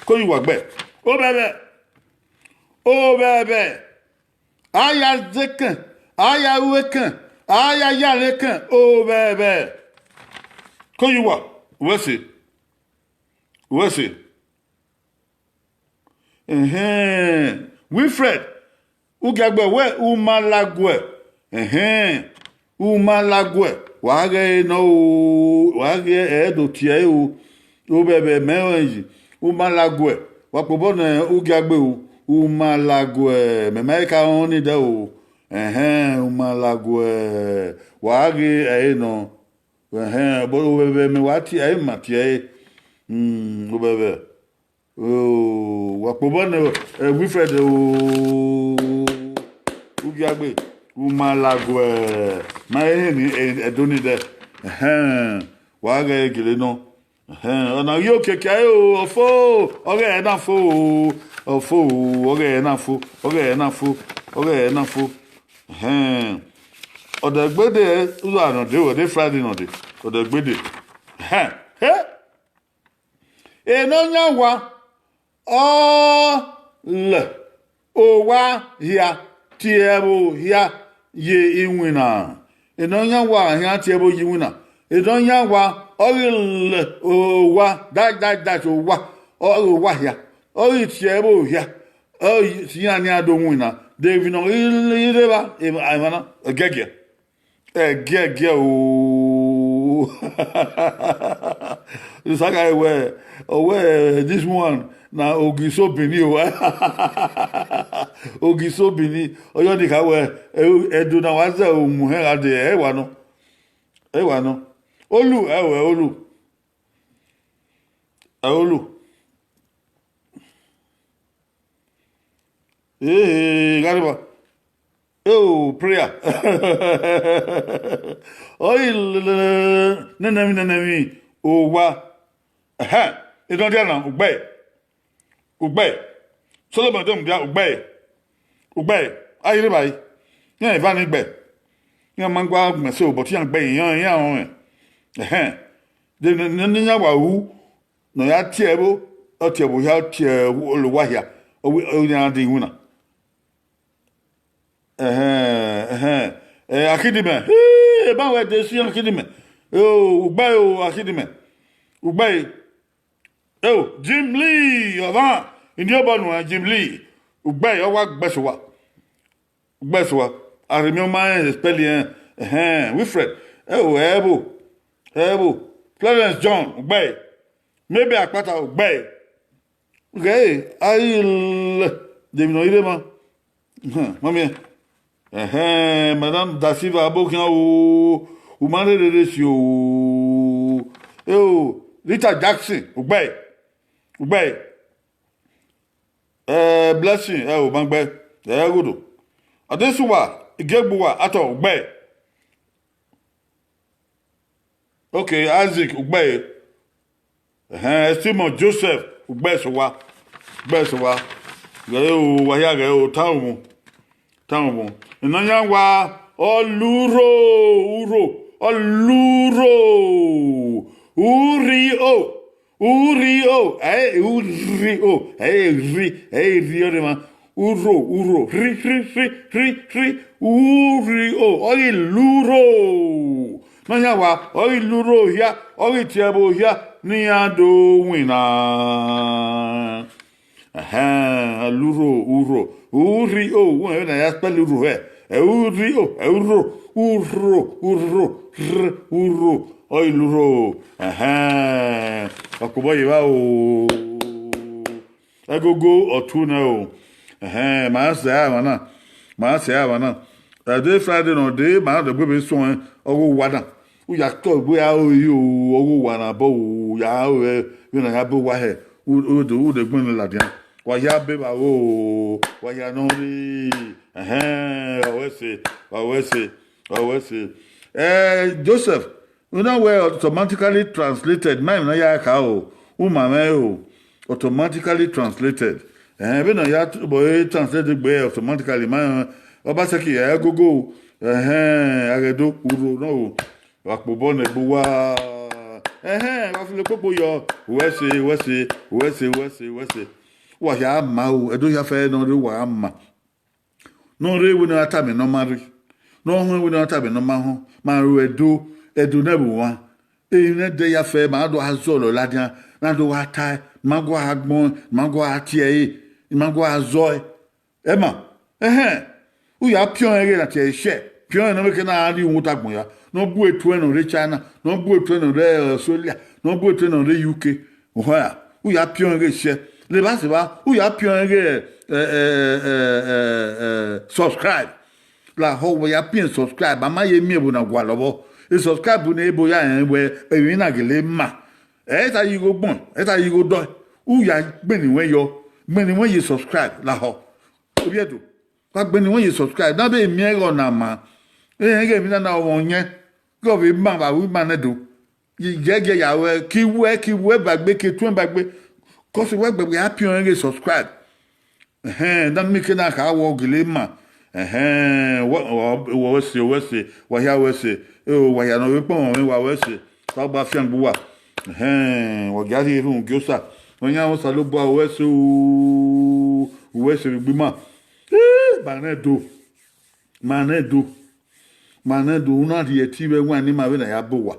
Koyuwa gbẹ. Obẹbẹ. Obẹbẹ. A ya zekẹn, a ya ru ekẹn, a ya yare ekẹn, obẹbẹ. Koyuwa, wẹ se, wẹ se. Ẹhẹn, Wilfred, u giagbẹ wẹ u ma laguẹ. Ẹhẹn, u ma laguẹ, wa ghẹ ẹre nọ o, wa ghẹ ẹre do tie ẹre o. Obẹbẹ mẹ rẹn yi, u ma laguẹ, wa kpobọ ne u giagbẹ o. Umalaguẹ, mẹ ma ka rẹn ọnii dẹ o. Ẹhẹn, Umalaguẹ, wa ghe ẹre nọ. Ẹhẹn, but ovbẹvbẹ mẹ wa tie, ẹ ma tie ẹre. Hmm, ovbẹvbẹ. Oh, wa kpobọ nẹ, eh, Wilfred, oh, Ugiagbe, Umalaguẹ, ma he ni, eh, Ẹdo ni dẹ. Ẹhẹn, wa ghẹ gele nọ. Ẹhẹn, ọna ghi okiekie ẹre o, ọfo, ọghẹ na fo o, ọfo o, ọghẹ na fo, ọghẹ na fo, ọghẹ na fo. Ẹhẹn, ọdẹgbede, uza nọ de, ọdẹ Friday nọ de, ọdẹgbede. Ẹhẹn, he. Enọyaẹnmwa, ọ lẹ owa hia tie ẹvbo hia ye iwinna. Enọyaẹnmwa khian tie ẹvbo ye iwinna. Enọyaẹnmwa, ọ ghi lẹ owa, dash, dash, dash, owa, ọ ghi owa hia, ọ ghi tie ẹvbo hia, ọ ghi tie iran ne iran do winna. De emwi ne ọ ghi rre evba, emwa na, ẹgiẹgiẹ. Ẹgiẹgiẹ o. Saka wẹ, ọ wẹ, this one na Ogiso Bini o. Ogiso Bini, ọyọ ni kha wẹ, Ẹdo na wa zẹ omuhẹn gha de, ẹ wa nọ. Ẹ wa nọ. Olu, ẹ wẹ Olu. Ẹ Olu. Ee, gha rre evba. Eo, prayer. Ọ ghi lele, nene emwi, nene emwi, owa. Ẹhẹn, Enọdiana, ugbẹe. Ugbẹe. Solomon de mudia, ugbẹe. Ugbẹe. A ghi rre evbare. Iran eva ni gbe. Iran ma gua gbẹn so, but iran gbe iran, iran rọnmwẹ. Ẹhẹn. De ne, ne, ne iran wa ru, ne ọ ya tie ẹvbo, ọ tie ẹvbo hia, ọ tie owa hia, ọ wi, ọ wi iran de iwinna. Ẹhẹn, ẹhẹn. Eh, Akidimẹ, hii, eban wẹ de si Akidimẹ. O, ugbẹe o, Akidimẹ. Ugbẹe. Eo, Jim Lee, ọmwa, iniobọ nuẹn, Jim Lee. Ugbẹe, ọ wa gbe ẹse uwa. Gbe ẹse uwa. Arhimiọnmwa rẹn spell ẹn, ẹhẹn, Wilfred. Eo, ẹvbo, ẹvbo. Clarence John, ugbẹe. Maybe Akpata, ugbẹe. Ghẹ, a ghi lẹ, de emwi ne ọ ghi rre emwa. Ẹhẹn, ma miẹn. Ẹhẹn, Madam Da Silva, abo khian o, u ma rherhe rre si o. Eo, Rita Jackson, ugbẹe, ugbẹe. Eh, Blessing, ẹ o, ma gbe, ẹ ghodo. Adesuwa, Igiegbuwa, atọ, ugbẹe. Okay, Isaac, ugbẹe. Ẹhẹn, Simon Joseph, ugbẹe sẹ uwa. Ugbẹe sẹ uwa. Ghẹ o, wa hia ghẹ o, tan uvun. Tan uvun. Enọyaẹnmwa, ọ lurho, urho, ọ lurho. Urhi o. Urhi o, ẹ i urhi o, ẹ i rhi, ẹ i rhi ọrẹmwa. Urho, urho, rhi, rhi, rhi, rhi, rhi, urhi o, ọ ghi lurho. Nọyaẹnmwa, ọ ghi lurho hia, ọ ghi tie ẹvbo hia, ne iran do winna. Ẹhẹn, lurho, urho, urhi o, wẹ vbene a ya spell urho hẹ. Ẹ urhi o, ẹ urho, urho, urho, rh, urho, ọ ghi lurho. Ẹhẹn, ọ kobọ ye evba o. Ẹgogo ọtu nẹ o. Ẹhẹn, ma sẹ emwa na, ma sẹ emwa na. Ẹdẹ Friday ne ọ dee, ma dẹ gbe vbe suẹn ọghe owa na. U ya tọ egbe aro yi o, ọghe owa na bọ o, u ya aro vbe, vbene a ya bọ owa hẹ, u, u do, u de gbẹn ladian. Wa hia bọ evba o, wa hia nọ rre. Ẹhẹn, wa wẹ ẹse, wa wẹ ẹse, wa wẹ ẹse. Eh, Josepf, u na wẹ automatically translated, ma emwi ne a ya kha o, u ma mwẹ o, automatically translated. Ẹhẹn, vbene ọ ya t-, bọ e translate gbe automatically, ma, Obaseki, ẹ gogo, ẹhẹn, a ghẹ do, urho nọ o, wa kpobọ nẹ egbe uwa. Ẹhẹn, wa filo kpokpo yọ, u wẹ ẹse, u wẹ ẹse, u wẹ ẹse, u wẹ ẹse, u wẹ ẹse. Wa hia ma o, Ẹdo hia fẹ nọ rre, wa ma. Ne ọ rre wẹ ne ọ ra tama ne ọ ma rre, ne ọ họn wẹ ne ọ ra tama ne ọ ma họn, ma ru Ẹdo, Ẹdo ne ẹvbo mwa. Emwi ne ẹdẹ ya fẹ, ma do gha zọlọ ladian, ne a do gha tae, ne ima gua gha gbẹn, ne ima gua gha tie ẹre, ne ima gua gha zọe. Ẹ ma, ẹhẹn, u ya piọn ẹre na tie ẹre shẹ, piọn ẹre ne ọ vbe ke na gha rrie uhunmwu agbọn ya, ne ọ bu etuẹ ne ọ rre China, ne ọ bu etuẹ ne ọ rre Australia, ne ọ bu etuẹ ne ọ rre U K. Ohọ ra, u ya piọn ẹre shẹ. Levba sẹ evba, u ya piọn ẹre eh, eh, eh, eh, eh, subscribe. Lahọ wẹ ya piẹn subscribe, a ma ye miẹn ẹvbo na gualọ vbọ. E subscribe ne ebo ya rẹn wẹ emwi na gele ma. Ẹ ta yi igho gbọn, ẹ ta yi igho dọe. U ya gbẹn ne wẹ yọ, gbẹn ne wẹ ye subscribe lahọ. Ovbi Ẹdo, wa gbẹn ne wẹ ye subscribe. Na be miẹn ẹghẹ ọna ma. Ehẹn, ighẹ emwi na na ọmwa ọyẹn, ghe ọ vbe ma vbe aro ima nẹ do. Giẹgiẹ ya ruẹ, ke I wẹ, ke I wẹ ba egbe, ke I tuẹn ba egbe. Cause wẹ gbẹgbẹ ya piọn ẹre ghe subscribe. Ẹhẹn, da miẹn eke na kha wẹ ọ gele ma. Ẹhẹn, wẹ, wẹ, wẹ sẹ, wẹ sẹ, wa hia wẹ sẹ. Eo, wa hia ne ọ vbe kpọnmwẹ mwẹ, wa wẹ sẹ. Osanobua fiangbe uwa. Ẹhẹn, wa gia rhie erhunmwu gie Osa. Nọyaẹnmwa Osanobua, wẹ sẹ o, wẹ sẹ vbe egbe ima. Eh, ma rẹn do. Ma rẹn do. Ma rẹn do, u na rhie ẹtin vbe ẹwaẹn ne ima vbe na ya bọ owa.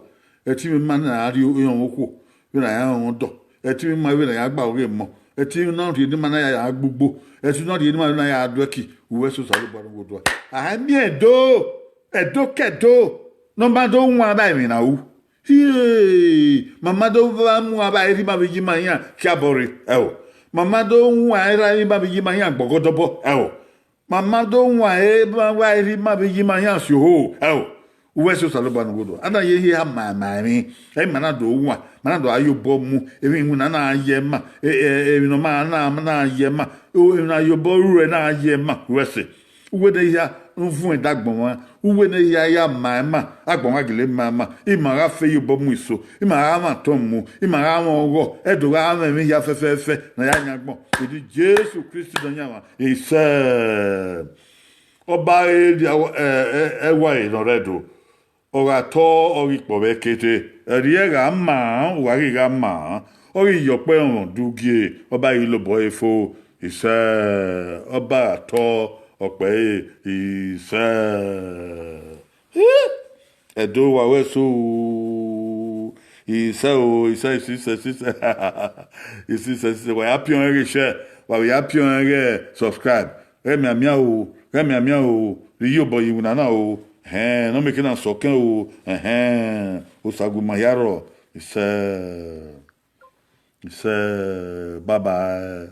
Ẹtin vbe ima na ya rhie orhiọn okhuo, vbe na ya rọnmwẹ ọdọ. Ẹtin vbe ima vbe na ya gba oghe emọ. Ẹtin na rhie ne ima na ya ya gbe ugbo. Ẹtin na rhie ne ima vbe na ya do ẹki. Uwẹ sẹ Osanobua ne Oghobua. A miẹn Ẹdo, Ẹdo ke Ẹdo, ne ọ ma do wan avbe emwi na ru. Hie, ma ma do vba mu avbe erha ima vbe iye ima iran khiabọ rre, ẹo. Ma ma do wan erha ima vbe iye ima iran gbọgọdọbọ, ẹo. Ma ma do wan evba erha ima vbe iye ima iran si oho, ẹo. Uwẹ sẹ Osanobua ne Oghobua. A na ye hia ma ma emwi, ẹ ma na do wan, ma na do a ye obọ mu, emwi iwinna na ye ma, e, e, emwi ne ọ ma na, na ye ma, o, emwi ne a ye obọ ruẹ na ye ma, uwẹ sẹ. Uwẹ ne hia vuọn ẹdẹ agbọn mwa, uwẹ ne hia ya ma ima, agbọn mwa gele ma ima, ima gha fe ye obọ mu iso, ima gha mwẹ atọn mu, ima gha mwẹ ọghọ, Ẹdo gha mwẹ emwi hia fẹfẹfẹ ne a ya yan agbọn. Vbe eni Jesu Kristi Nọyaẹnmwa, isẹ. Ọba ghi rhie ẹwa, ẹ, ẹ, ẹwa ne ọ rre Ẹdo, ọ gha tọ, ọ ghi kpọ vbe ẹkete, ẹrriẹ gha ma, uwa ghi gha ma, ọ ghi ye ọkpẹ ọmwẹ udugie, ọba ghi lobọ ẹre fo, isẹ, ọba gha tọ ọkpẹ ẹre, isẹ. Ẹdo, wa wẹ so o, isẹ o, isẹ, isẹ, isẹ, isẹ, isẹ, wa ya piọn ẹre ghe share, wa vbe ya piọn ẹre ghe subscribe. Ghẹ mianmian o, ghẹ mianmian o, rhie iyobọ ye iwinna na o. Ẹhẹn, ne ọ miẹn eke na sẹ ọkẹn o. Ẹhẹn, Osagu ma hia rrọọ. Isẹ, isẹ, bye bye.